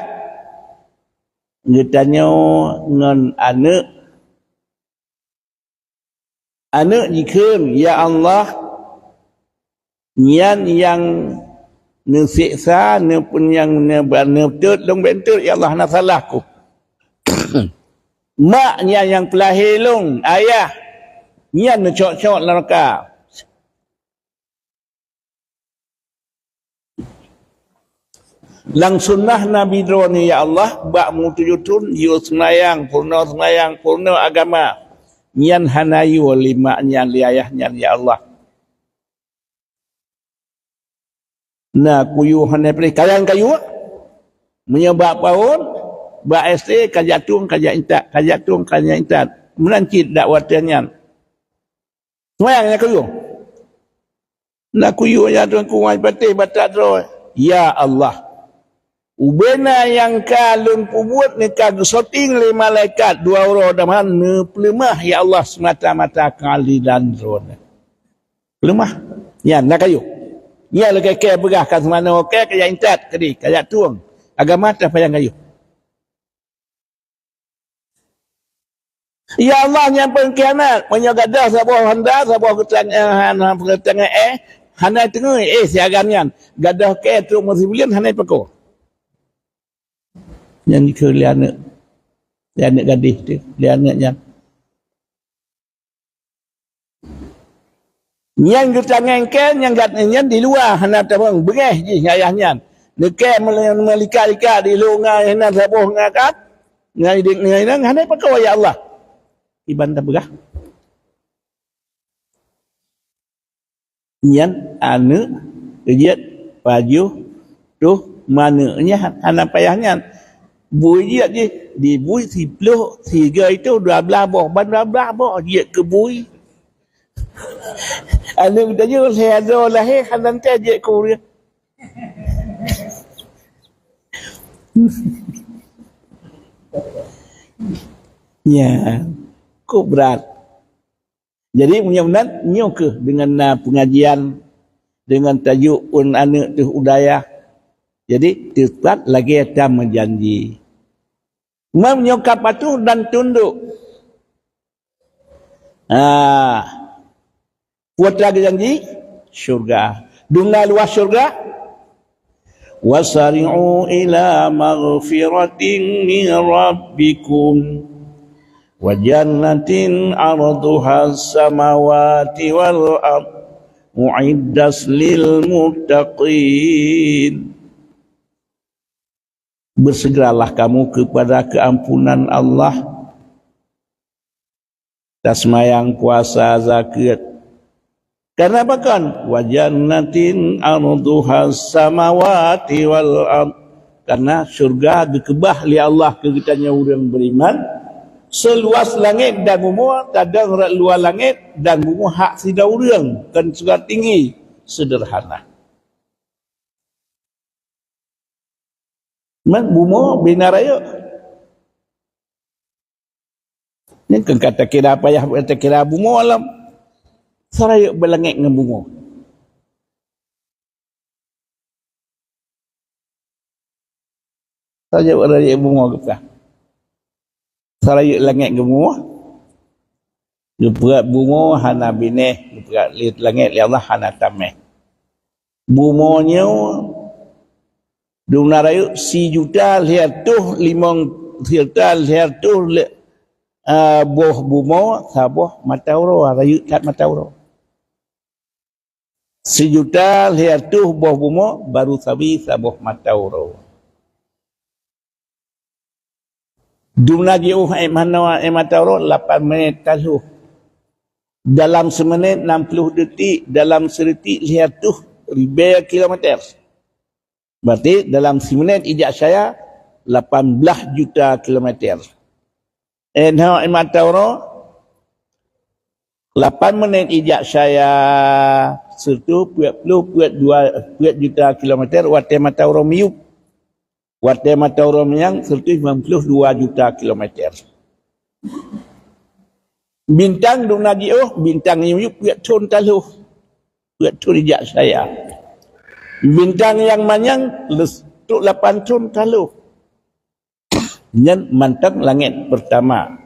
geutanyoe ngon aneuëk Aneuëk jikheun, "Ya Allah, nyan nyang neuseksa, neupeu-, nyang neu-, neutôt lôn bék tôt, ya Allah, na salah ku. Mak nyan nyang peulahé lôn, ayah, nyan neucok-cok neuraka." Lam sunnah Nabi Droeneuh, ya Allah, bak meutujoh thon yue seumayang, peurunoe seumayang, peurunoe agama, nyan hana yue lé mak nyan, lé ayah nyan, ya Allah. Na kuyue hana preh, kayang kayue. Meunyoe bak paon, bak S D, kajak tueng, kajak intat, kajak tueng, kajak intat. Meunan cit dak watée nyan. Seumayang nyang kuyue. Na kuyue nyang Teungku Wan patéh batat droe. Ya Allah, ubena nyang ka lôn peubuet neuka geusoting lé malaikat dua uroe daman neupeuleumah, ya Allah, seumata-mata keuadilan Droeneuh. Peuleumah. Nyan, na kayue. Nyan lagée kée peugah ka seumanoe, kée kajak intat, kadi, kajak tueng. Agama tapayang kayue. Ya Allah, nyang peukianat, meunyoe gadoh saboh honda, saboh geutang-, eh, han-, han-, geutanggai éh, hana teungeut éh siagan nyan. Gadoh kèe trok meusibuleuen hana pako. Nyan dikeue lé aneuk. Lé aneuk gadéh teuh, lé aneuk nyan. Nyan geutanggai kèe nyang gat-, nyan di luwa hana tabang, beungèh jih ayah nyan. Neukèe meuli-, meulikat-likat di lôn ngon ayah nyan saboh ngon kat, ngon idéh ngon inong, hana pako ya Allah. Iban tapeugah. Nyan aneuk jeuet pajoh toh maneuk nyan hana payah nyan. Bui jeuet jih, dibui siplôh, sigoe itu dua blaih boh, ban dua blaih boh jeuet keu bui. Aneuk geutanyoe lhèe droe lahé hana teuh jeuet keu ureueng. Nyan, kok brat. Jadi, meunyoe meunan, nyoe kheueh deungon na peungajian, deungon tajok ôn aneuk teuh u dayah. Jadi, teupat lagèe tameujanji. Meunyoe ka patuh dan tunduk. Ah, peue ta geujanji? Syurga. Dum na luwah syurga? Wasari'u ila maghfiratin min rabbikum wa jannatin 'arduhas samawati wal ard u'iddat lil muttaqin. Bersegeralah kamu kepada keampunan Allah. Taseumayang, puasa, zakeuet. Karena pakon? Wa jannatin 'arduhas samawati wal ard. Karena syurga geukeubah lé Allah keu geutanyoe ureueng beriman, seluas langét dan bumoe, tadong rot luwa langét dan bumoe hak sidroe ureueng, kon syurga tinggi, sederhana. Man bumoe bina rayeuk. Nyan kon ka takira payah, takira bumoe lom. Soe rayeuk beulangét ngon bumoe? Soe rayeuk, rayeuk bumoe geupeugah? Soe rayeuk langét ngon bumoe? Geupeuet bumoe hana binéh, geupeuet lé langét lé Allah hana taméh. Bumoe nyoe dum na rayeuk sijuta lhèe reutôh limong, sijuta lhèe reutôh lé-, ah, boh bumoe, saboh mata uroe, rayeuk that mata uroe. Sijuta lhèe reutôh boh bumoe baru sabe saboh mata uroe. Dum na jiôh ék manoe, ék mata uroe lapan minét ka lhôh. Dalam siminét nam ploh detik, dalam sidetik lhèe reutôh ribèe kilometer. Berarti dalam siminét ijak saya lapan blaih juta kilometer. Éh, nyoe ék mata uroe, lapan minét ijak saya, sireutôh peuet ploh peuet dua, peuet juta kilometer watèe mata uroe miyueb. Watèe mata uroe manyang, sireutôh limong ploh dua juta kilometer. Bintang dum na jiôh, bintang nyang miyueb peuet thôn ka lhôh. Peuet thôn ijak saya. Bintang nyang manyang, leus trôk lapan thôn ka lhôh. Nyan mantong langét peurtama.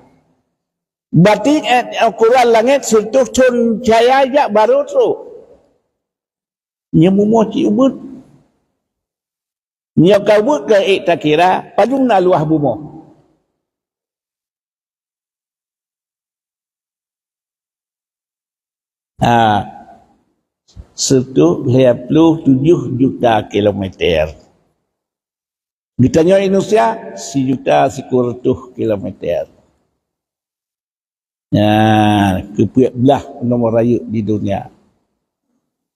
Berarti, éh, ukuran langét sireutôh thôn cahya jak barô trôk. Nyoe bumoe cit ubit. Nyoe ka ubit ka ék takira, padum na luwah bumoe. Ha, sireutôh lhèe ploh tujoh juta kilometer. Geutanyoe Indonesia, sijuta sikureueng reutôh kilometer. Nyan, keu peuet blaih nomor rayeuk di dunia.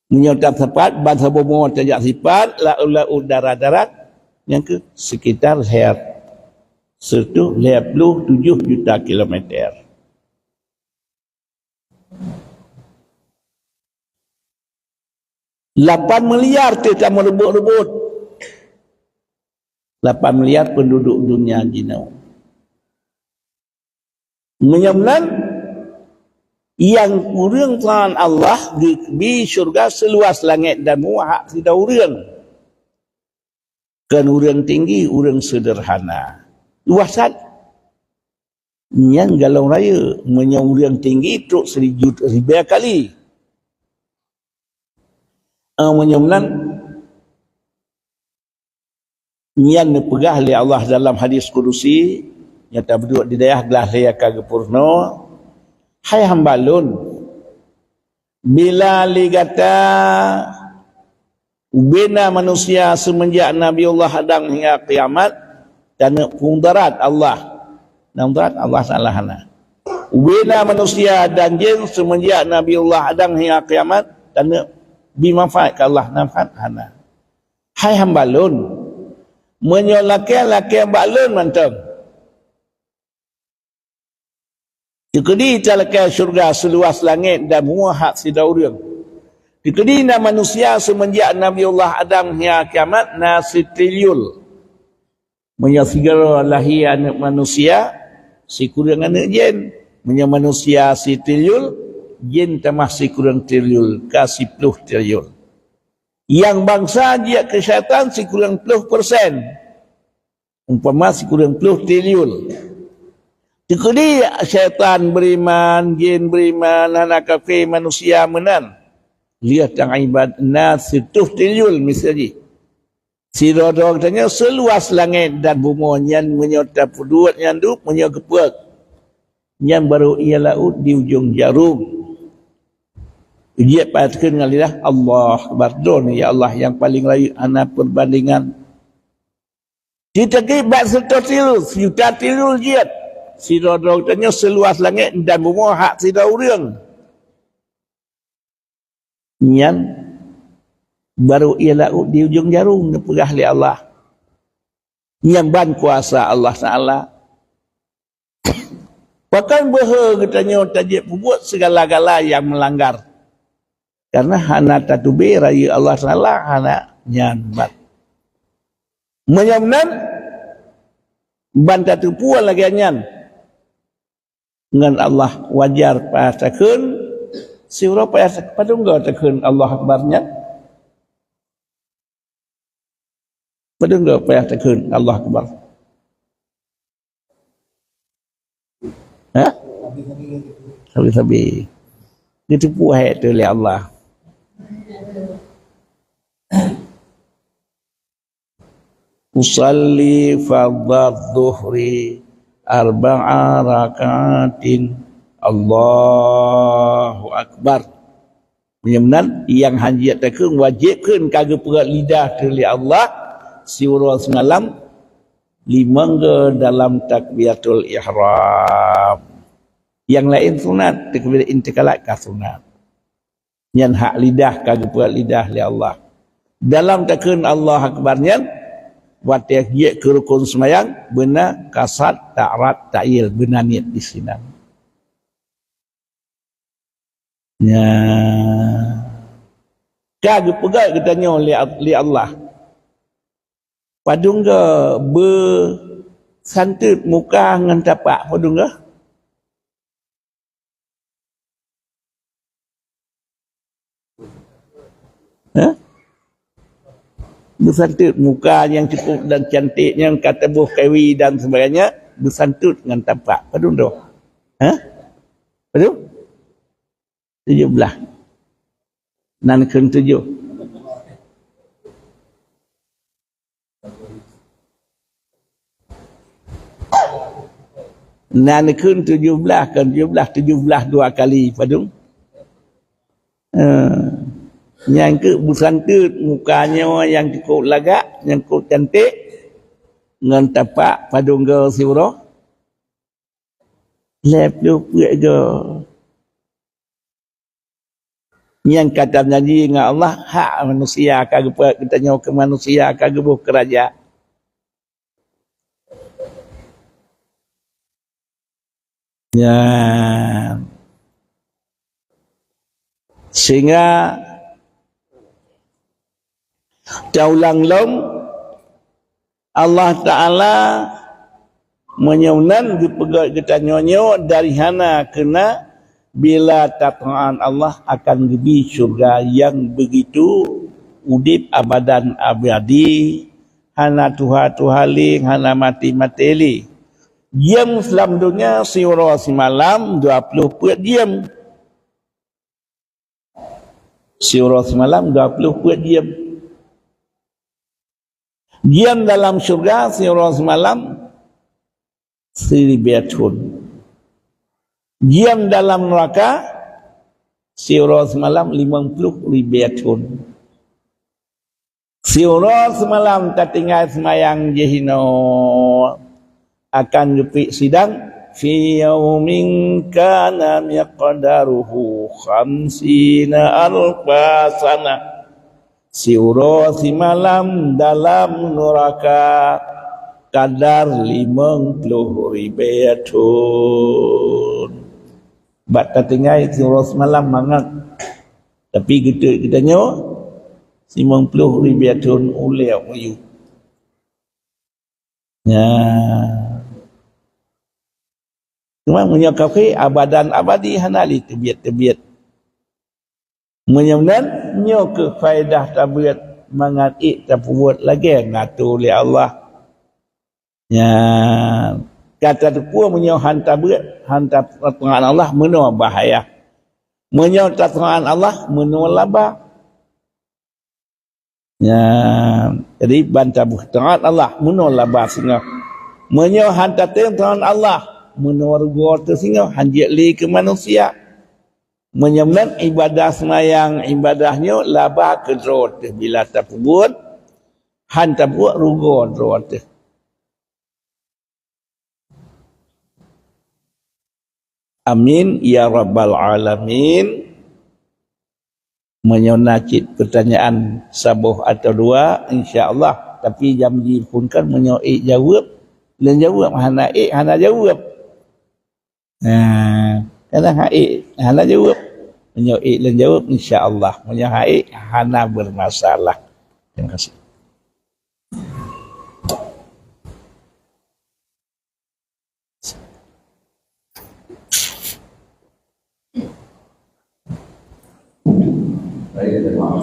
Meunyoe tasapat, ban saboh bumoe tajak sipat, laôt-laôt darat-darat, nyan keuh sekitar lhèe, sireutôh lhèe ploh tujoh juta kilometer. Lapan miliar teuh tameureubot-reubot. Lapan miliar penduduk dunia jinoe. Meunyoe meunan, nyang ureueng taát Allah geubri syeuruga seuluwas langét dan bumoe hak sidroe ureueng. Kon ureueng tinggi, ureueng seudeurhana. Luwah that. Nyan golom rayeuk, meunyoe ureuëng tinggi trok siribée kali. Ah, meunyoe meunan, nyan neupeugah lé Allah dalam hadis kudusi, nyang tapeuduek di dayah glah lhée ka geupeurunoe, "Hai hamba Lôn, bila lé gata ubena manusia seumeunjak Nabiullah Adam hingga kiamat, taneuk peumudarat Allah." Peumudarat Allah Taala hana. Ubena manusia dan jin seumeunjak Nabiullah Adam hingga kiamat, taneuk bi manfaat keu Allah, manfaat hana. Hai hamba Lôn, meunyoe lakée, lakée bak Lôn mantong. Teukeudi talakée syeuruga seuluwas langét dan bumoe hak sidroe ureuëng. Teukeudi na manusia seumeunjak Nabiullah Adam hingga kiamat na sitriliun. Meunyoe sigoe lahé aneuëk manusia, sikureueng aneuëk jén. Meunyoe manusia sitriliun, jén tamah sikureueng triliun, ka siploh triliun. Nyang bansa jeuet keu syaitan sikureueng ploh persen. Umpama sikureueng ploh triliun. Teukeudi syaitan beriman, jin beriman, hana kafé manusia meunan. Lheueh tangibat na seutoh triliun miseue jih. Sidroe-droe geutanyoe seuluwas langét dan bumoe nyan meunyoe tapeuduek nyan dum, meunyoe geupeuet. Nyan barô ié laôt di ujong jarôm. Jeuet paih takheun ngon lidah, "Allah Akbar." Droeneuh, ya Allah, nyang paleng rayeuk hana peubandingan. Teukeudi bak seutoh triliun, seujuta triliun jeuet. Sidroe-droe geutanyoe seuluwas langét dan bumoe hak sidroe ureuëng. Nyan barô ié laôt di ujong jarôm neupeugah lé Allah. Nyan ban kuasa Allah Taala. Pakon beuhe geutanyoe tajeuet peubuet sigala-gala nyang meulanggar? Karena hana tatubé rayeuk Allah Taala, hana nyan ban. Meunyoe meunan, ban tateupeue lagée nyan ngon Allah, wajar paih takheun, siuroe paih takheun, padum goe takheun Allah Akbar nyan? Padum goe paih takheun Allah Akbar? Ha? Sabe-sabe. Geuteupeue hai tu lé Allah. "Usalli fardhadz dhuhri arba'a raka'atin." Allahu Akbar. Meunyoe meunan, nyang hana jeuet takheun, wajéb kheun ka geupeugét lidah teuh lé Allah siuroe seumalam limong goe dalam takbiratul ihram. Nyang laén sunat, takbiratul intiqalat ka sunat. Nyan hak lidah ka geupeugét lidah lé Allah. Dalam takheun Allah Akbar nyan, watée jeuet keu rukon seumayang, beuna kasad, ta'rad, ta'yil, beuna niet disinan. Nya. Ka geupeugét geutanyoe lé, lé Allah. Padum goe beusantôt muka ngon tapak, padum goe? Ha? Beusantôt muka nyang cukup dan cantik, nyang ka teuboh kawi dan sebagainya, beusantôt ngon tapak. Padum tu? Ha? Padum? Tujoh blaih. Nan kheun tujoh. Nan kheun tujoh blaih, kon tujoh blaih, tujoh blaih dua kali, padum? Eh, nyang keu beusantôt muka nyoe nyang cukup lagak, nyang cukup cantik, ngon tapak padum goe siuroe? Lhée ploh peuet goe. Nyang ka tameujanji ngon Allah, hak manusia ka geupeuet geutanyoe keu manusia ka geuboh keu raja. Nyan. Sehingga taulang lom, Allah Taala meunyoe nan geupeugét geutanyoe nyoe dari hana keuna, bila tataát Allah akan geubi syurga nyang beugitu udeb abadan abadi, hana tuha-tuha lé, hana maté-maté lé. Jeuem lam donya siuroe simalam dua ploh peuet jeuem. Siuroe simalam dua ploh peuet jeuem. Jeuem dalam syurga siuroe simalam siribèe thon. Jeuem dalam neuraka siuroe simalam limong ploh ribèe thon. Siuroe simalam tatinggai seumayang jih inoe akan geupeusidang, fi yaumin kana miqdaruhu khamsina alfa sanah. Siuroe simalam dalam neuraka kadar limong ploh ribèe thon. Bak tatinggai siuroe simalam mangat. Tapi geuteuk geutanyoe limong ploh ribèe thon ulèe muyueb. Nya. Cuma meunyoe kafé abadan abadi hana lé teubiet-teubiet. Meunyoe meunan, nyoe keuh faedah tabeuet mangat ék tapeubuet lagèe nyang atur lé Allah. Nya, ka tateupeue meunyoe han tabeuet, han ta-, taat Allah, meunoe bahaya. Meunyoe taat Allah, meunoe laba. Nya, jadi ban taboh taat Allah, meunoe laba singoh. Meunyoe han tatem taat Allah, meunoe rugoe teuh singoh, han jeuet lé keu manusia. Meunyoe meunan ibadah seumayang, ibadah nyoe laba keudroe teuh bila tapeubuet, han tapeubuet rugoe droe teuh. Amin ya rabbal alamin. Meunyoe na cit peutanyaan saboh atawa dua, insya Allah. Tapi janji phon kan meunyoe ék jaweueb, lôn jaweueb, hana ék, hana jaweueb. Nah, kadang han ék, hana jaweueb. Meunyoe ék lôn jaweueb, insya Allah. Meunyoe han ék, hana bermasalah. Terima kasih. Baik, jemaah.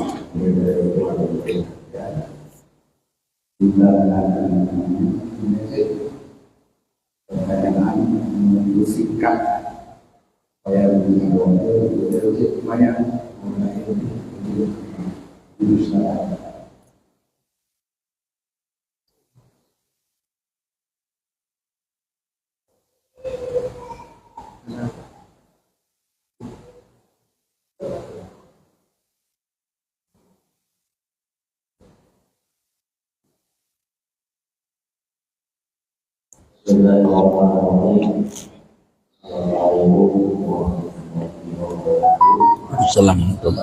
Kita akan mengikuti pertanyaan menuju singkat. Supaya lebih mudah untuk kita cek semayang. Bismillahirrahmanirrahim. Assalamualaikum warahmatullahi wabarakatuh. Assalamualaikum.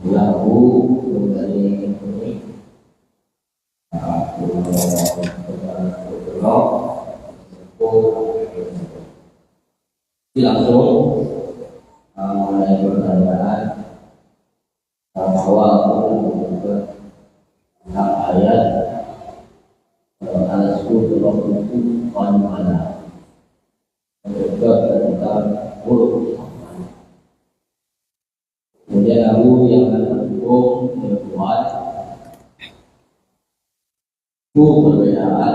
Lagu mengenai ini, ah, langsung, ah, mengenai pertanyaan, ah, bahwa enam ayat, ah, al-Asr dua puluh tujuh, mana-mana. Tentang huruf. Kemudian lagu yang akan mendukung pertemuan, itu perbedaan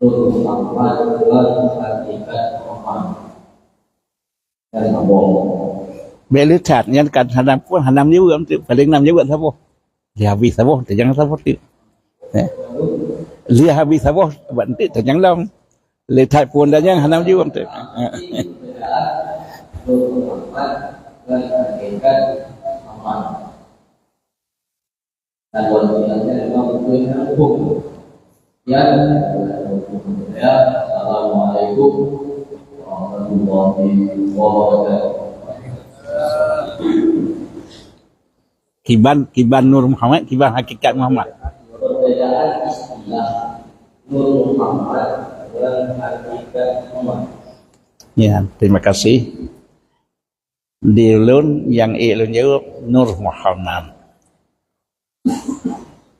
Nur Muhammad dan hakikat Muhammad. Dan Allah. Bèk le that, nyan kan hana pun, hana meujaweueb, paléng na meujaweueb saboh. Lé habéh saboh, tajang saboh teuk. Eh. Lé habéh saboh, bak teuk tajang lom. Lé that phôn tajang hana jaweueb teuk. Assalamualaikum warahmatullahi wabarakatuh. Kiban, kiban Nur Muhammad, kiban hakikat Muhammad. Perbedaan istilah Nur Muhammad dan hakikat Muhammad. Ya, terima kasih. Di ulôn nyang ék lôn jaweueb, Nur Muhammad.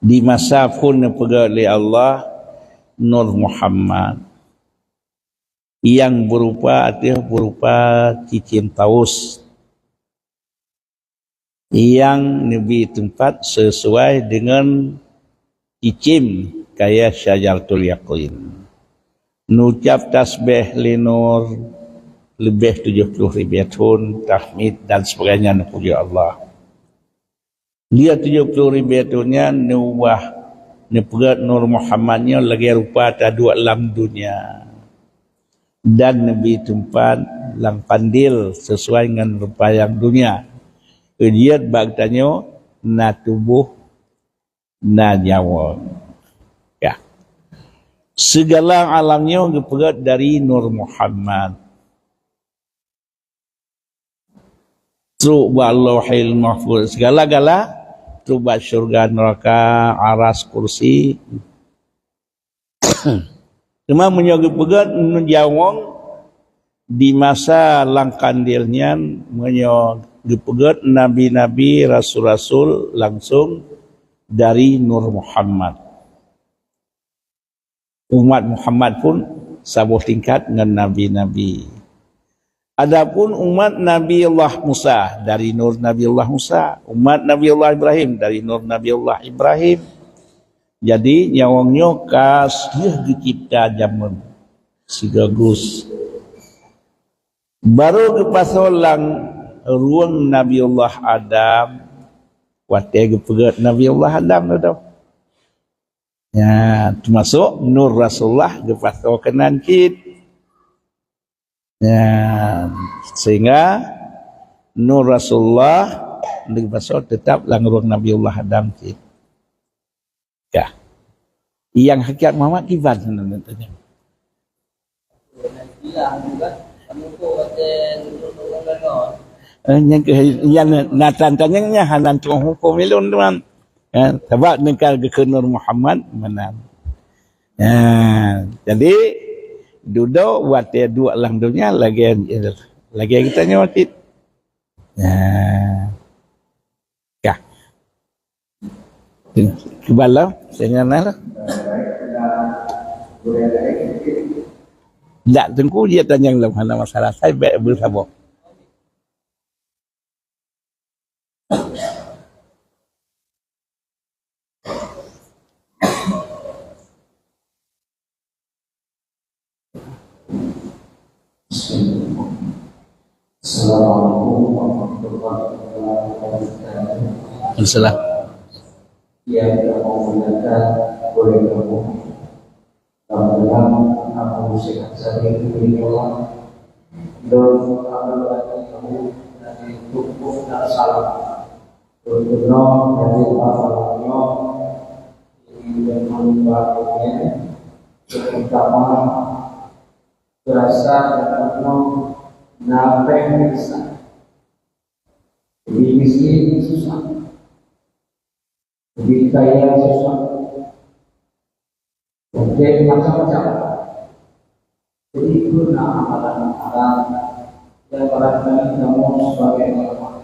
Di masa phôn neupeugah lé Allah, Nur Muhammad. Nyang beurupa ateueh beurupa cicém taus. nyang neubi teumpat sisuai deungon cicém kayèe syajaratul yaqin. Neucab tasbih lé Nur leubeh tujoh ploh ribèe thon, tahmid dan sebagainya, neupujoe Allah. Di tujoh ploh ribèe thon nyan neuubah, neupeugèt Nur Muhammad nyoe lagèe rupa taduek lam dônya. Dan neubi teumpat lam pandél sisuai ngon rupa nyang dônya. Jeuet bak geutanyoe na tuboh, na nyawöng. Ya. Sigala alam nyoe geupeugèt dari Nur Muhammad. Trok bak Lauhil Mahfuz, sigala-gala, trok bak syeuruga, neuraka, aras, kursi. Teuma meunyoe geupeugèt nyawöng di masa lam kandil nyan, meunyoe geupeugèt nabi-nabi, rasul-rasul langsung dari Nur Muhammad. Umat Muhammad pun saboh tingkat ngon nabi-nabi. Adapun umat Nabi Allah Musa dari nur Nabi Allah Musa, umat Nabi Allah Ibrahim dari nur Nabi Allah Ibrahim. Jadi nyawöng nyoe ka lheueh geucipta jameun sigoe gus. Barô geupasoe lam rueng Nabi Allah Adam, watèe geupeugèt Nabi Allah Adam tu. Ya, teumasok nur Rasulullah geupasoe keunan cit. Ya, sehingga nur Rasulullah geupasoe teutap lam rueng Nabiullah Adam cit. Ya. Nyang hakikat Muhammad kiban sebenarnya. Eh, nyang ke, nyang na tan tanyong nyan hana tu'oh huköm ilôn, teuma. Ya, sabab neukheun Nur Muhammad meunan. Ya, jadi, dudoe watèe duek lam dônya lagèe, lagèe geutanyoe cit. Ya. Ka. Keubalom, sehingga na lah. Dak, Teungku, jeuet tanyong lom, hana masalah. Saya bèk beusaboh. Assalamualaikum warahmatullahi wabarakatuh. Waalaikumsalam. Yang kita muliakan oleh kamu, mudah-mudahan kamu sehat selalu, insya Allah. Dan kamu lagi kamu dari tubuh dan salam. Untuk non dari apa namanya, ini dengan barunya, terutama terasa dan penuh, nafas bisa. Jadi miskin susah. Jadi kaya susah. Jadi macam-macam. Jadi itu nama amalan-amalan yang barangkali kamu sebagai orang,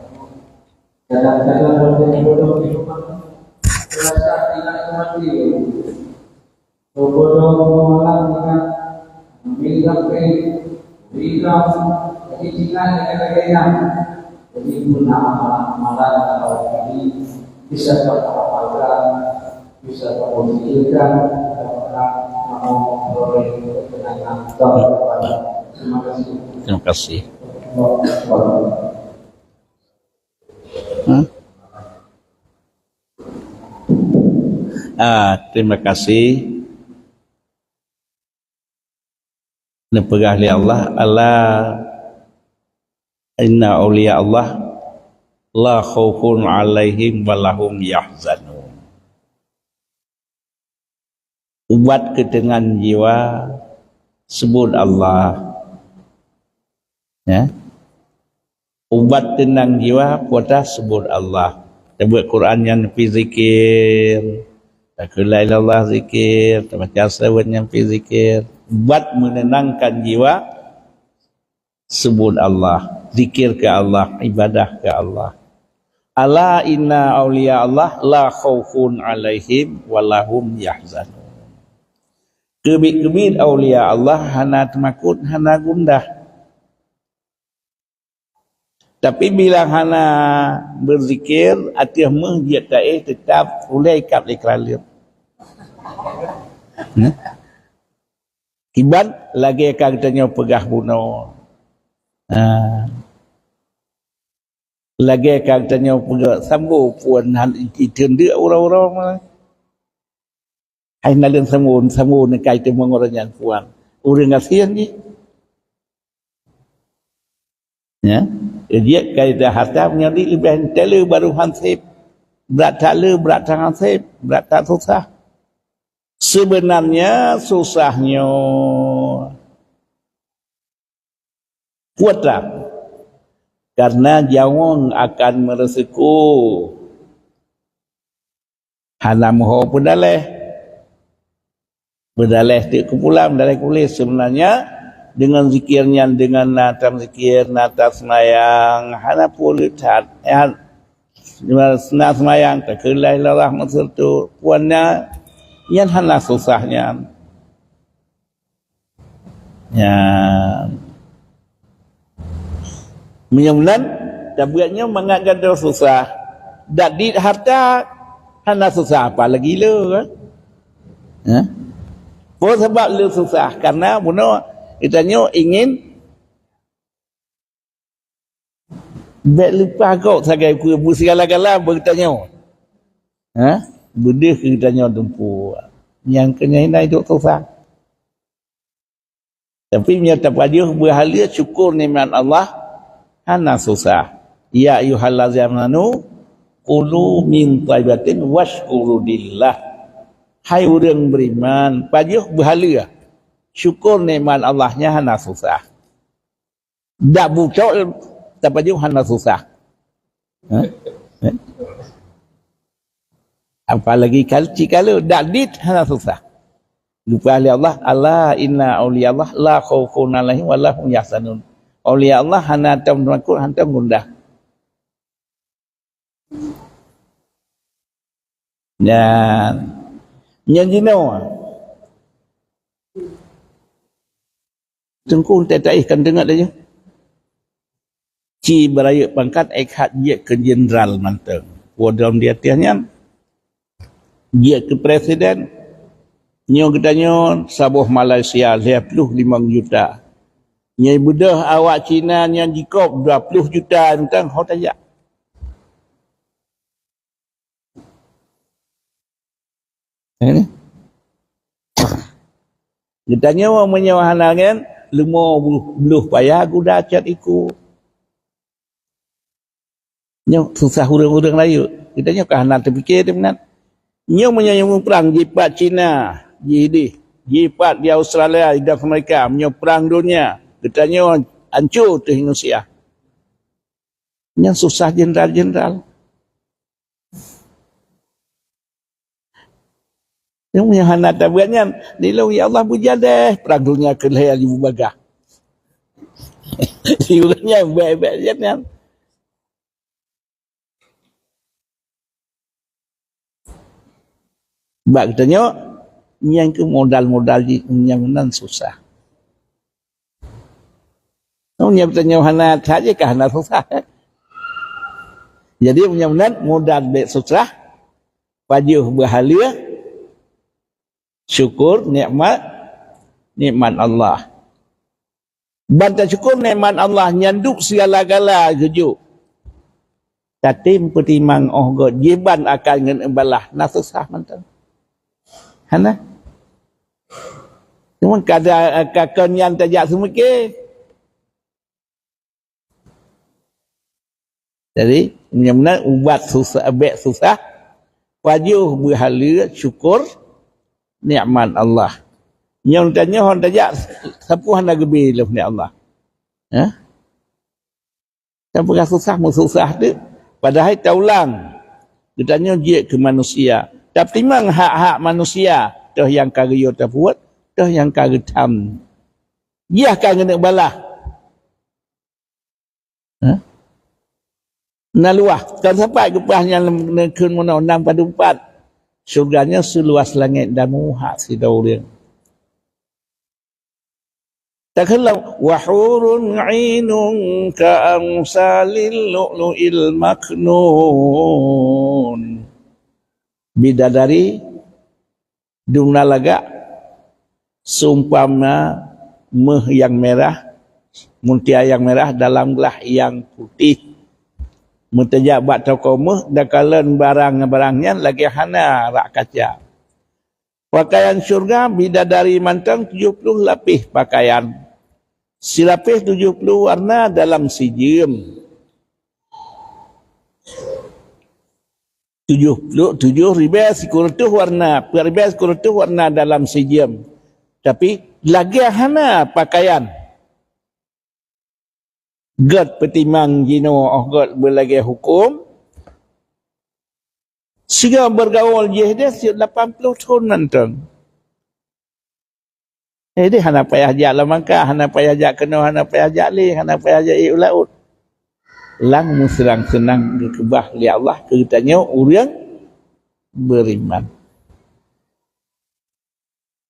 kadang-kadang bertemu bodoh di rumah, terasa tidak mengerti. Bodoh malam dengan meminta pay, berikan, jadi tinggal dengan lain. Jadi guna amalan-amalan yang barangkali bisa kita amalkan, bisa kita wujudkan, mudah-mudahan kamu beroleh ketenangan. Terima kasih. Terima kasih. Hmm? Ah, terima kasih. Neupeugah lé Allah, "Ala inna auliya Allah la khaufun alaihim wa lahum yahzanun." Ubat keuteunang jiwa, seubut Allah. Ya. Ubat teunang jiwa, peue teuh, seubut Allah. Tabeuet Quran nyan pih zikir, takheun la ilaha illallah zikir, tabaca salawat nyan pih zikir. Ubat meunenangkan jiwa, seubut Allah, zikir keu Allah, ibadah keu Allah. Ala inna auliya Allah la khaufun alaihim wa lahum yahzanun. Keubiet-keubiet aulia Allah hana teumakot, hana gundah. Tapi bila hana berzikir, ateueh méuh jeuet taéh, teutap ulée ikab lé keuraleueb. Nah. Kiban lagée ka geutanyoe peugah bunoe. Ha. Lagée ka geutanyoe peugah sambo pun han iteundeuk uroe-uroe mah. Hai naleueng sambo, sambo neukai teumeung uroe nyan puan. Ureuëng gasien jih. Ya. Jeuet kai dah harta meunyoe leubeh teuleue baru han sép. Brat that le, brat that han sép, brat that susah. Sebenarnya susah nyoe kuat lah. Karena jawong akan meureuseku. Hana meuho peudaléh. Peudaléh teuk keupulang, peudaléh kulit. Sebenarnya, dengan zikir nyan, dengan na tam zikir, na tam seumayang, hana peue le that. Eh, na seumayang, takheun la ilaha illallah meuseureutoh. Puan nyan, nyan hana susah nyan. Nyan. Meunyoe meunan, tabuet nyoe mangat gata susah. Dak dit harta hana susah, apalagi le, kan? Ha? Peue sabab le susah? Karena bunoe geutanyoe ingin bék leupah gob sagai peue, peue sigala-gala beutanyoe. Ha? Beudeuh keu geutanyoe dumpeue. Nyang keunyang hina hidup susah. Tapi meunyoe tapajoh beuhaleue syukur nikmat Allah, hana susah. Ya ayyuhallazina amanu kulu min thayyibatin wasykuru lillah. Hai ureuëng beriman, pajoh beuhaleue syukur nikmat Allah nyan hana susah. Dak bucok tapajoh hana susah. Ha? Apalagi kal-, cit kala, dak dit hana susah. Geupeuhaleue Allah, "Ala inna auliya Allah la khaufun alaihim wa la hum yahzanun." Aulia Allah hana tom teumakot, hana tom gundah. Nyan, nyan jinoe. Teungku teuh taéh kan deungon laju. Ci beurayeuk pangkat ék hat jeuet keu jeundral mantong. Peue dong di ateueh nyan? Jeuet keu presiden. Nyoe geutanyoe saboh Malaysia lhèe ploh limong juta. Nyoe beudôh awak Cina nyan jikôb dua ploh juta mantong ho tajak. Eh? Geutanyoe meunyoe hana ngon leumo bluh, bluh paya guda cot iku. Nyoe susah ureuëng-ureuëng rayeuk. Geutanyoe ka hana teupike teuh meunan. Nyoe meunyoe nyang muprang jipat Cina, jidih, jipat di Australia, di Amerika, meunyoe prang donya, geutanyoe ancô teuh Indonesia. Nyang susah jeundral-jeundral. Nyang hana tabuet nyan, dilong ya Allah bujadeh, prang donya keu lhèe laju bagah. Di ureuëng nyan bèk-bèk nyan. Bak geutanyoe, nyang keu modal-modal jih nyang nan susah. Nyang geutanyoe hana that jih ka hana susah. Jadi, nyang nan modal bèk susah, pajoh beuhaleue, syukur nikmat, nikmat Allah. Ban tasyukur nikmat Allah nyan dub sigala-gala geujok. Tatem peutimang óh göt jiban akan ngon balaih na susah mantong. Hana. Cuma kada ka kon nyan tajak seumike. Jadi, meunyoe meunan ubat susah, bèk susah, pajoh beuhaleue syukur nikmat Allah. Nyoe tanyoe hana tajak sapeue hana geubri lom nikmat Allah. Ha? Tapeugah susah meususah teuk, padahai taulang geutanyoe jeuet keu manusia. Tapeutimang hak-hak manusia, toh nyang ka geuyue tapubuet, toh nyang ka geutam. Jiah ka geuneuk balaih. Ha? Na luwah, kon sapat geupeugah nyan neukheun meunoe, nam padub pat. Syeuruga nyoe seuluwah langét damu hak sidroe ureuëng. Takheun lom, "Wa hurun 'ainun ka amsalil lu'lu'il maknun." Bidadari dum na lagak seumpama méuh nyang mirah, mutia nyang mirah dalam glah nyang putéh. Meuteujak bak toko méuh, takalon barang-barang nyan lagée hana rak kaca. Pakaian syeuruga bidadari mantong tujoh ploh lapéh pakaian. Silapéh tujoh ploh warna dalam sijeuem. Tujoh ploh, tujoh ribée sikureueng reutôh warna, peuet ribée sikureueng reutôh warna dalam sijeuem. Tapi lagée hana pakaian. Gét peutimang jinoe óh gét beulagée huköm, sigoe beurgaul jih deh siat lapan ploh thon mantong. Eh, deh hana payah jak lam mangka, hana payah jak keunoe, hana payah jak lé, hana payah jak ék u laôt. Lam meuseurang seunang geukeubah lé Allah keu geutanyoe ureuëng beuriman.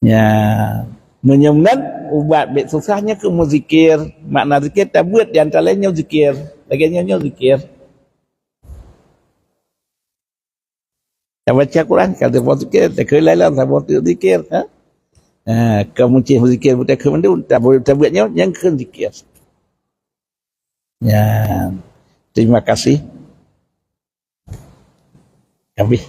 Ya, meunyoe meunan ubat bék susah nyoe keu meuzikir. Makna zikir tabeuet di antara laén nyoe zikir. Lagée nyoe, nyoe zikir. Tabaca Quran, ka saboh zikir, takheun lom saboh teuk zikir, ha? Ha, ka meucéh zikir beutakheun mandum, tabeuet, tabeuet nyoe nyang kheun zikir. Ya, terima kasih. Habis.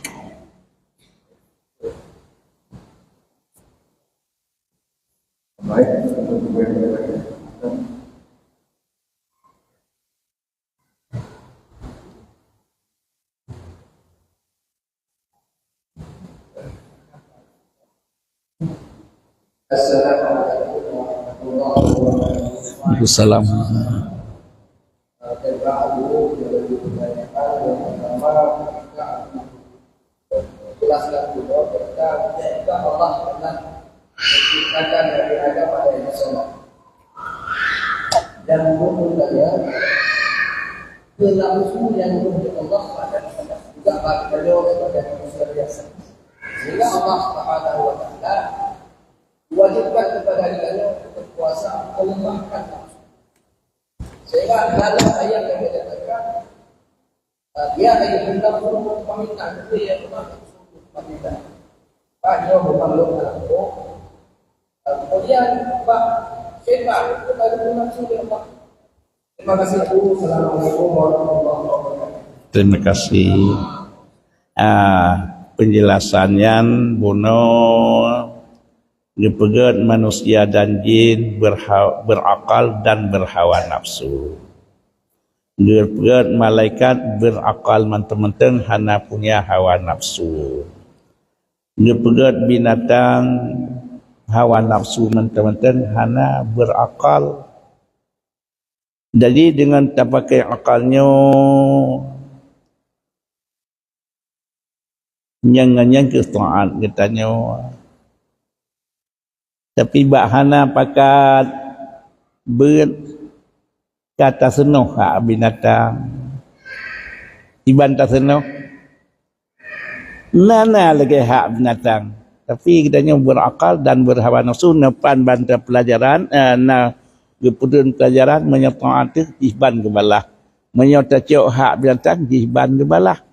Assalamualaikum warahmatullahi wabarakatuh. Waalaikumsalam. Jelaskan dulu tentang Allah pernah menciptakan Nabi Adam alaihissalam. Dan menurut saya, kelangsung yang dibentuk Allah pada juga bagi beliau sebagai manusia biasa. Sehingga Allah Subhanahu wa Taala wajibkan kepada dia untuk berkuasa melemahkan nafsu. Sehingga dalam ayat yang dikatakan, "Ya ayyuhan nafsu mutmainnah," itu yang lemah nafsu mutmainnah. Pak, dia bukan lemah nafsu. Kemudian, Pak, setan itu baru nafsu yang lemah. Terima kasih, Bu. Assalamualaikum warahmatullahi wabarakatuh. Terima kasih. Ah, penjelasan nyan bunoe geupeugét manusia dan jin berha-, berakal dan berhawa nafsu. Geupeugét malaikat berakal mantong-mantong hana punya hawa nafsu. Geupeugét binatang hawa nafsu mantong-mantong hana berakal. Jadi, deungon tapakai akal nyoe, nyang ngon nyan keuh taát geutanyoe. Tapi bak hana pakat beuet ka taseunoh hak binatang. Iban taseunoh, na, na lagée hak binatang. Tapi geutanyoe berakal dan berhawa nafsu, na pan ban ta pelajaran, eh, na geupeudeueng pelajaran, meunyoe taát teuh jih ban geubalah. Meunyoe tacok hak binatang, jih ban geubalah.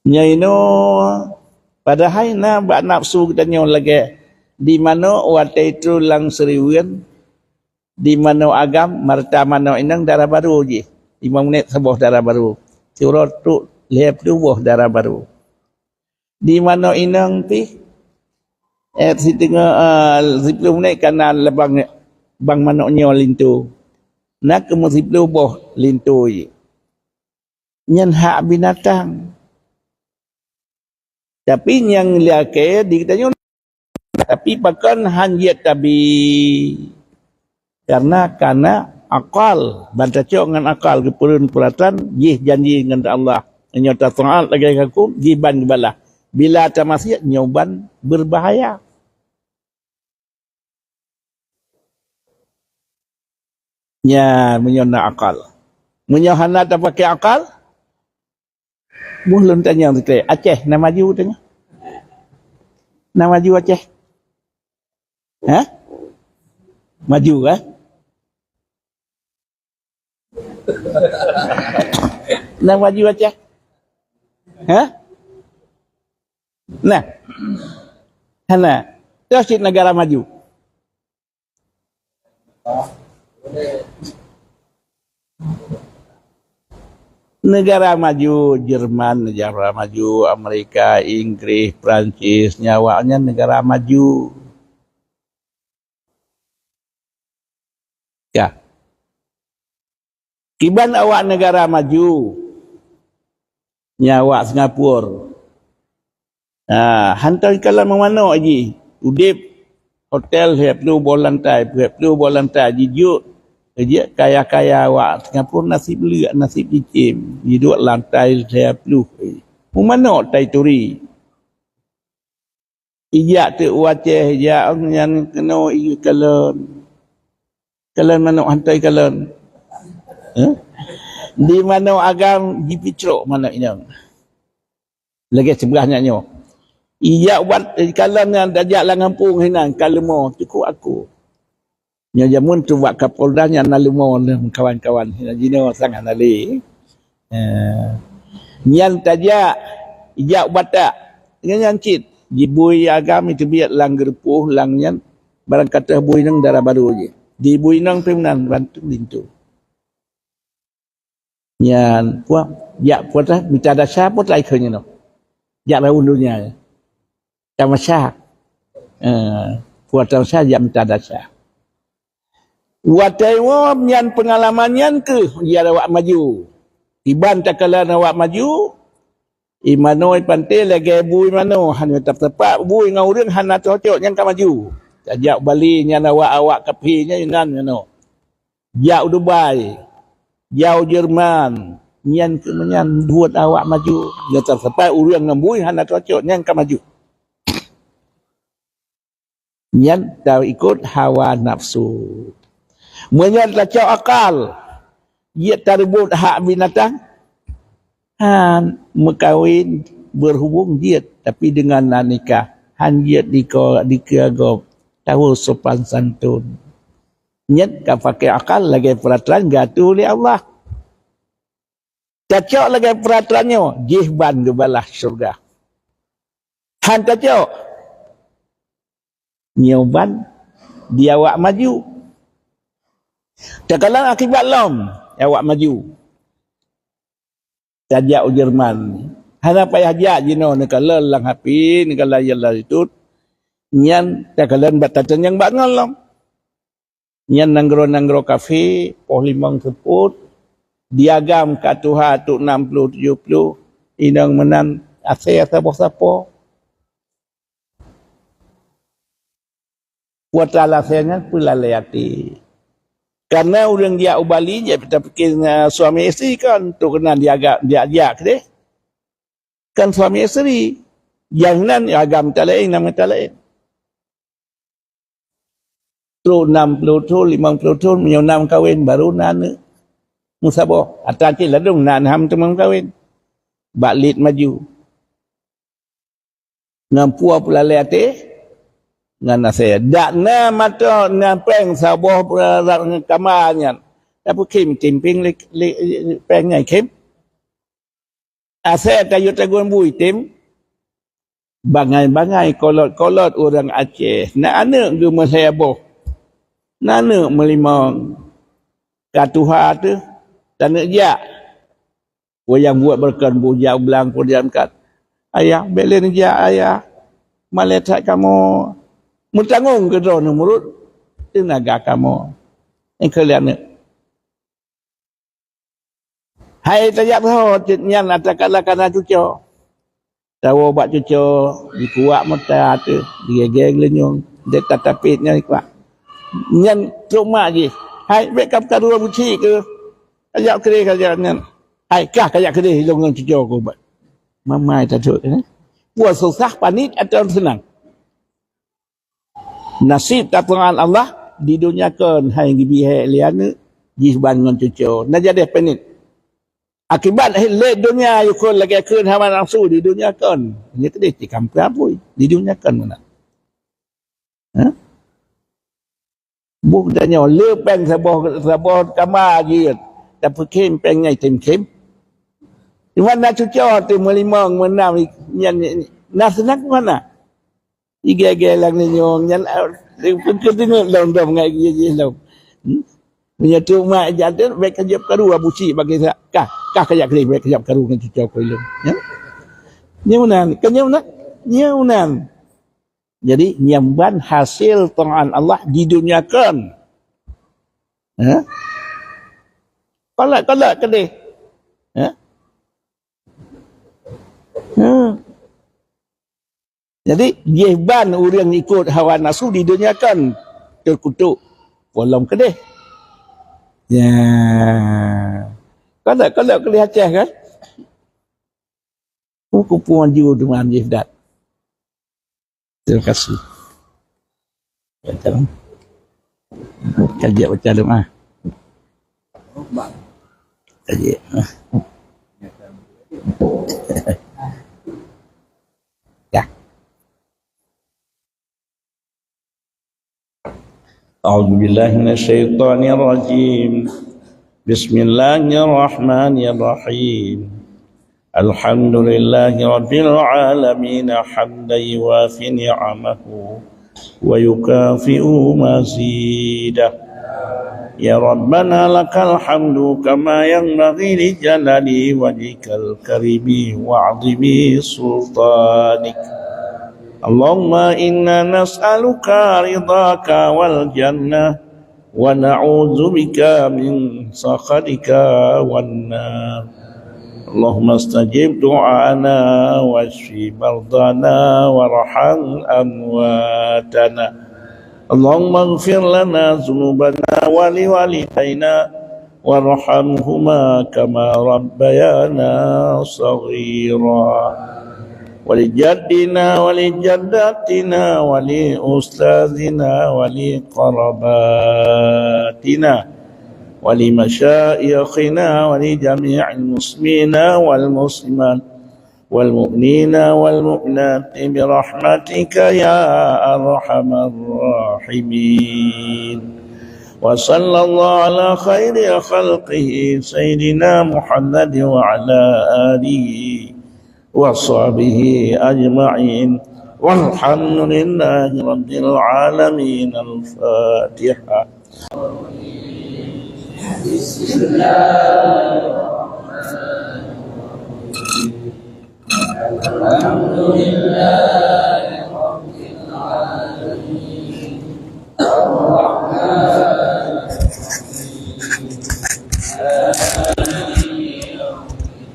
Nyoe inoe, padahai na bak nafsu geutanyoe lagée di manök watée trok lam seuriweuen, di manök agam, marta manök inong dara barô jih. Limong minét saboh dara barô. Siuroe trok lhée ploh boh dara barô. Di manök inong pih, eh, siteungoh, eh, siploh minét ka na lubang bang manök nyoe linto. Na keumeung siploh boh linto jih. Nyan hak binatang. Tapi nyang lakée di geutanyoe, tapi pakon han jeuet tabi? Karena, karena akal, ban tacok ngon akal geupeureueng peurasaan, jih janji ngon Allah. Meunyoe tataát lagée ka huköm, jih ban geubalah. Bila tamaksiat, nyoe ban beubahaya. Nya, meunyoe na akal. Meunyoe hana tapakai akal, boh lôn tanyong sikali, Aceh na maju teuh nyoe? Na maju Aceh? Hah? Maju, eh? Nah, maju Aceh. Ha? Nah. Hana. Terus cit negara maju. Negara maju, Jerman negara maju, Amerika, Inggris, Perancis, nyan awaknyan negara maju. Ka. Kiban awak negara maju, nyan awak Singapura. Ah, hantom kalon meumanok jih. Udeb hotel lhèe ploh boh lantai, peuet ploh boh lantai, jijok, jijok kaya-kaya awak Singapura nasib leuek, nasib cicém. Jiduek lantai lhèe ploh. Meumanok tai turi. Ijak teuk u Aceh, ijak nyan keunoe ikalon. Kalon manok hantom ikalon. Hah? Di manok agam jipicrok manok inong. Lagèe seublah nyan nyoe. Ijak ubat ikalon nyan tajak lam gampông hinan ka leumo cukup aku. Nyoe jameun tu bak Kapolda nyan na leumo lé kawan-kawan. Nyan jinoe sangat na lé. Eh, nyan tajak, ijak u Batak. Nyan, nyan cit, jibui agam iteubiet lam geurupoh lam nyan, barang ka teuh bui nang dara barô jih. Di bui nang pih meunan, bantu linto. Nyan, puah, jak puah tah, mita dasa puah tah ikheun nyan. Jak raun donya. Tamasya. Eh, puah tamasya jak mita dasa. Watèe woe nyan peungalaman nyan keuh jih awak maju. Iban takalon awak maju, imanoe panté lagèe bui manoe, hana teupat bui ngon ureueng hana cocok nyan ka maju. Tajak Bali nyan awak-awak kafé nyan inan manoe. Jak u Dubai, jak u Jerman, nyan keuh nyan buet awak maju. Nyan teupat ureueng ngon bui hana cocok nyan ka maju. Nyan taikot hawa nafsu. Meunyoe tacok akal, jeuet tareubot hak binatang, han meukawen, berhubung jeuet, tapi deungon na nikah, han jeuet diko-, dikeue gob, tahu sopan santun. Nyan ka pakai akal lagèe peuratoran geuatoe lé Allah. Tacok lagèe peuratoran nyoe, jih ban geubalaih syeuruga. Han tacok, nyoe ban di awak maju. Takalon akibat lom awak maju. Tajak u Jerman. Hana payah jak jinoe, neukalon lam H P, neukalon lam YouTube. Nyan takalon bak tatanyong bak ngon lom. Nyan nanggroe-nanggroe kafé, poh limong seupôt, di agam ka tuha trok nam ploh tujoh ploh, inong meunan asèe saboh sapo. Kuasa lasèe nyan peulalèe até. Karena ureueng jak u Bali, jak tapikir ngon suami isteri kan, trok keunan diajak, diajak keudeh. Kan suami isteri. Nyang nan agam mita laén, nam mita laén. Trok nam ploh thon, limong ploh thon, meunyoe na meukawen, baru na aneuk. Meusaboh, atra cit ladôm na, na meuteumé meukawen. Bak lét maju. Ngon peue peulalèe até, ngon asèe. Dak na mata, na péng saboh, eh, kama nyan. Tapi khém, khém péng lé, lé, péng nyan khém. Asèe tayue tagun bui tém. Bangai-bangai, kolot-kolot ureueng Aceh. Na aneuk geumeusaboh. Na aneuk meulimong. Ka tuha teuh, taneuk jak. Wayang buet beureukan bujang blang peudiam kat. "Ayah, bèk lé neujak, Ayah. Malèe that kamoe. Meutanggong keudroe Namrud teunaga kamoe." Nyan keuh lé aneuk. Hai tajak saho cit nyan atra kala kana cuco. Tawoe bak cuco, jikuak meuta teuh, digègèe geulinyueng, dek tatapét nyan jikuak. Nyan trok mak jih, "Hai, bèk ka peukaru buci keuh. Kajak keudeh kajak nyan. Hai, kah kajak keudeh ilôn ngon cuco ku bak." Mamai tatot, eh. Peue susah, panik atawa seunang? Naseb tapeungon Allah di donya kon hai geubri hék lé aneuk, jih ban ngon cuco. Na jadeh panik. Akibat lé donya yukon lagèe kheun hawa nafsu di donya kon. Nyan keudeh tikam peurapui di donya kon meunan. Ha? Boh geutanyoe le péng saboh, saboh kama jeuet, tapi khém péng nyan tem khém. Cuma na cuco tem meulimong, meunam, nyan na seunang mana? Igé-igé lam linyueng nyan, ah, keudeungoe lom dom ngai jih lom. Hmm? Meunyoe tu mak jadon, bèk kajop karu Abu Cik bagi sa-, kah, kah kajak keuleh bèk kajop karu ngon cuco ku ilôn. Ya? Nyoe meunan, kan nyoe meunan? Nyoe meunan. Jadi, nyang ban hasil taat Allah di dunia kan. Ha? Kolak-kolak keudeh. Ha? Ha? Jadi, jih ban ureueng ikot hawa nafsu di dunia kan teukutuk polom keudeh. Ya. Kada, kada keudeh Aceh kan? Ku kupu aju dengan jih dat. Terima kasih. Baca. Kajak baca doa. Kajak. Ya. أعوذ بالله من الشيطان الرجيم. بسم الله الرحمن الرحيم. الحمد لله رب العالمين، حمدا يوافي نعمه ويكافئ مزيده. يا ربنا لك الحمد كما ينبغي لجلال وجهك الكريم وعظيم سلطانك. اللهم إنا نسألك رضاك والجنة، ونعوذ بك من سخطك والنار. اللهم استجب دعاءنا واشف مرضانا وارحم أمواتنا. اللهم اغفر لنا ذنوبنا ولوالدينا وارحمهما كما ربيانا صغيرا. ولجدنا ولجداتنا ولأستاذنا ولقراباتنا ولمشايخنا ولجميع المسلمين والمسلمات والمؤمنين والمؤمنات برحمتك يا أرحم الراحمين. وصلى الله على خير خلقه سيدنا محمد وعلى آله وصحبه أجمعين. والحمد لله رب العالمين. الفاتحة. بسم الله الرحمن الرحيم. الحمد لله رب العالمين. الرحمن الرحيم. مالك يوم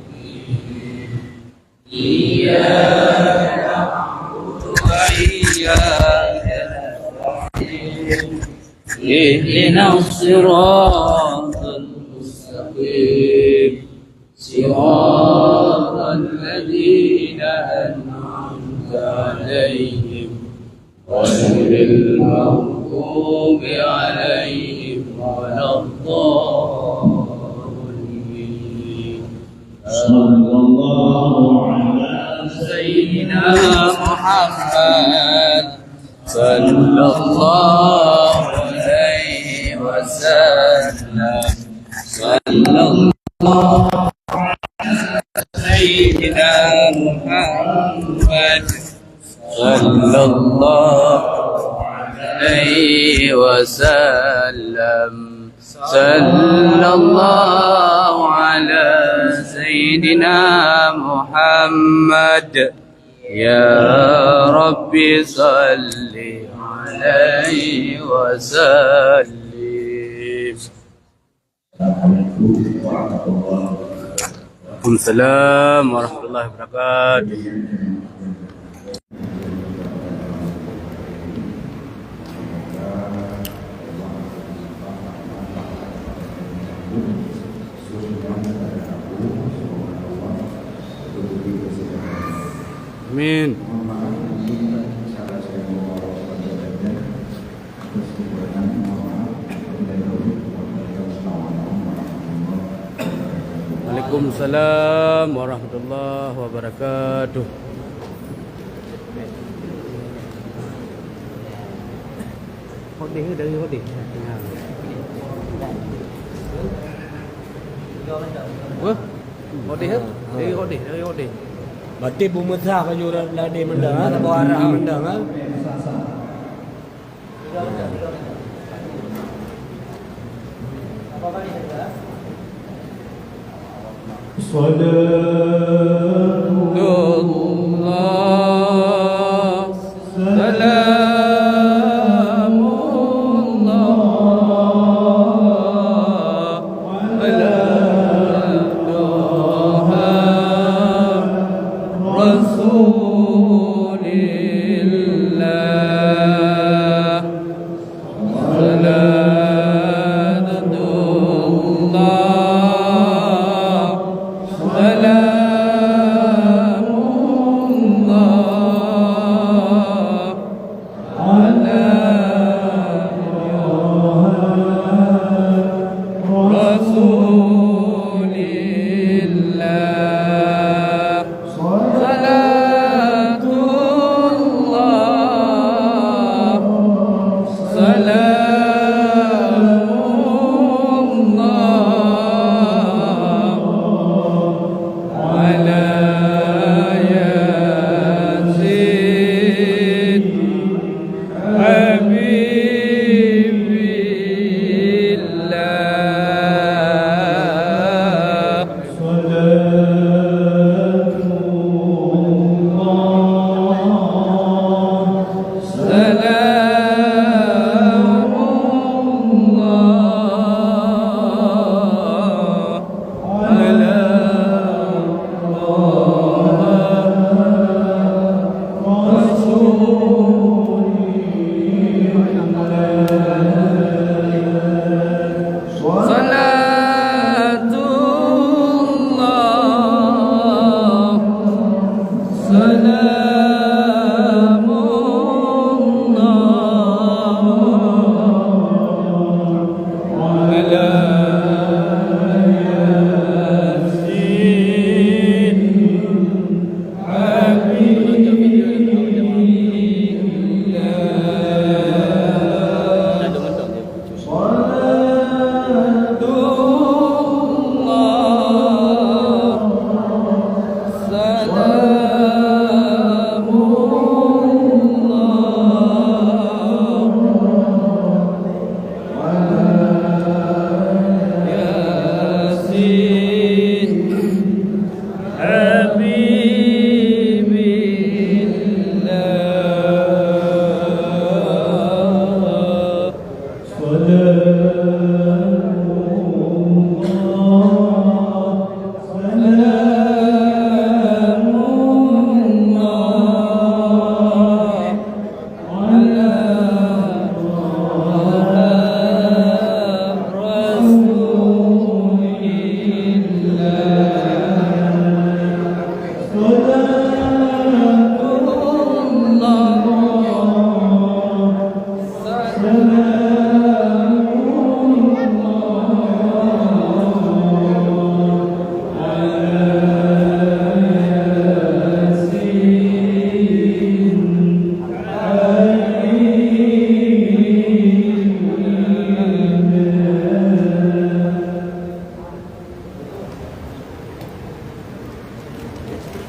الدين. إياك نعبد وإياك نستعين. اهدنا الصراط المستقيم. صراط الذين أنعمت عليهم غير المغضوب عليهم ولا الضالين. صلى الله على سيدنا محمد. صلى الله عليه وسلم. صلى الله على سيدنا محمد. صلى الله عليه وسلم. صلى الله على سيدنا محمد. يا رب صل عليه وسلم. Waalaikumsalam warahmatullahi wabarakatuh. Amin. Waalaikumsalam warahmatullahi wabarakatuh. Hodeh, dari Hodeh. Wah, Hodeh, eh? Dari Hodeh, dari Hodeh. Berarti beumeusah baju Hodeh mandang, ha? Saboh arah mandang, ha?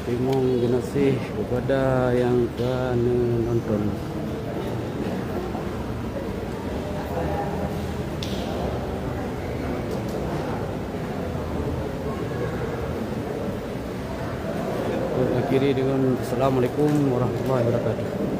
Teurimong geunaséh keupada nyang ka neunonton. Akhiri dengan Assalamualaikum warahmatullahi wabarakatuh.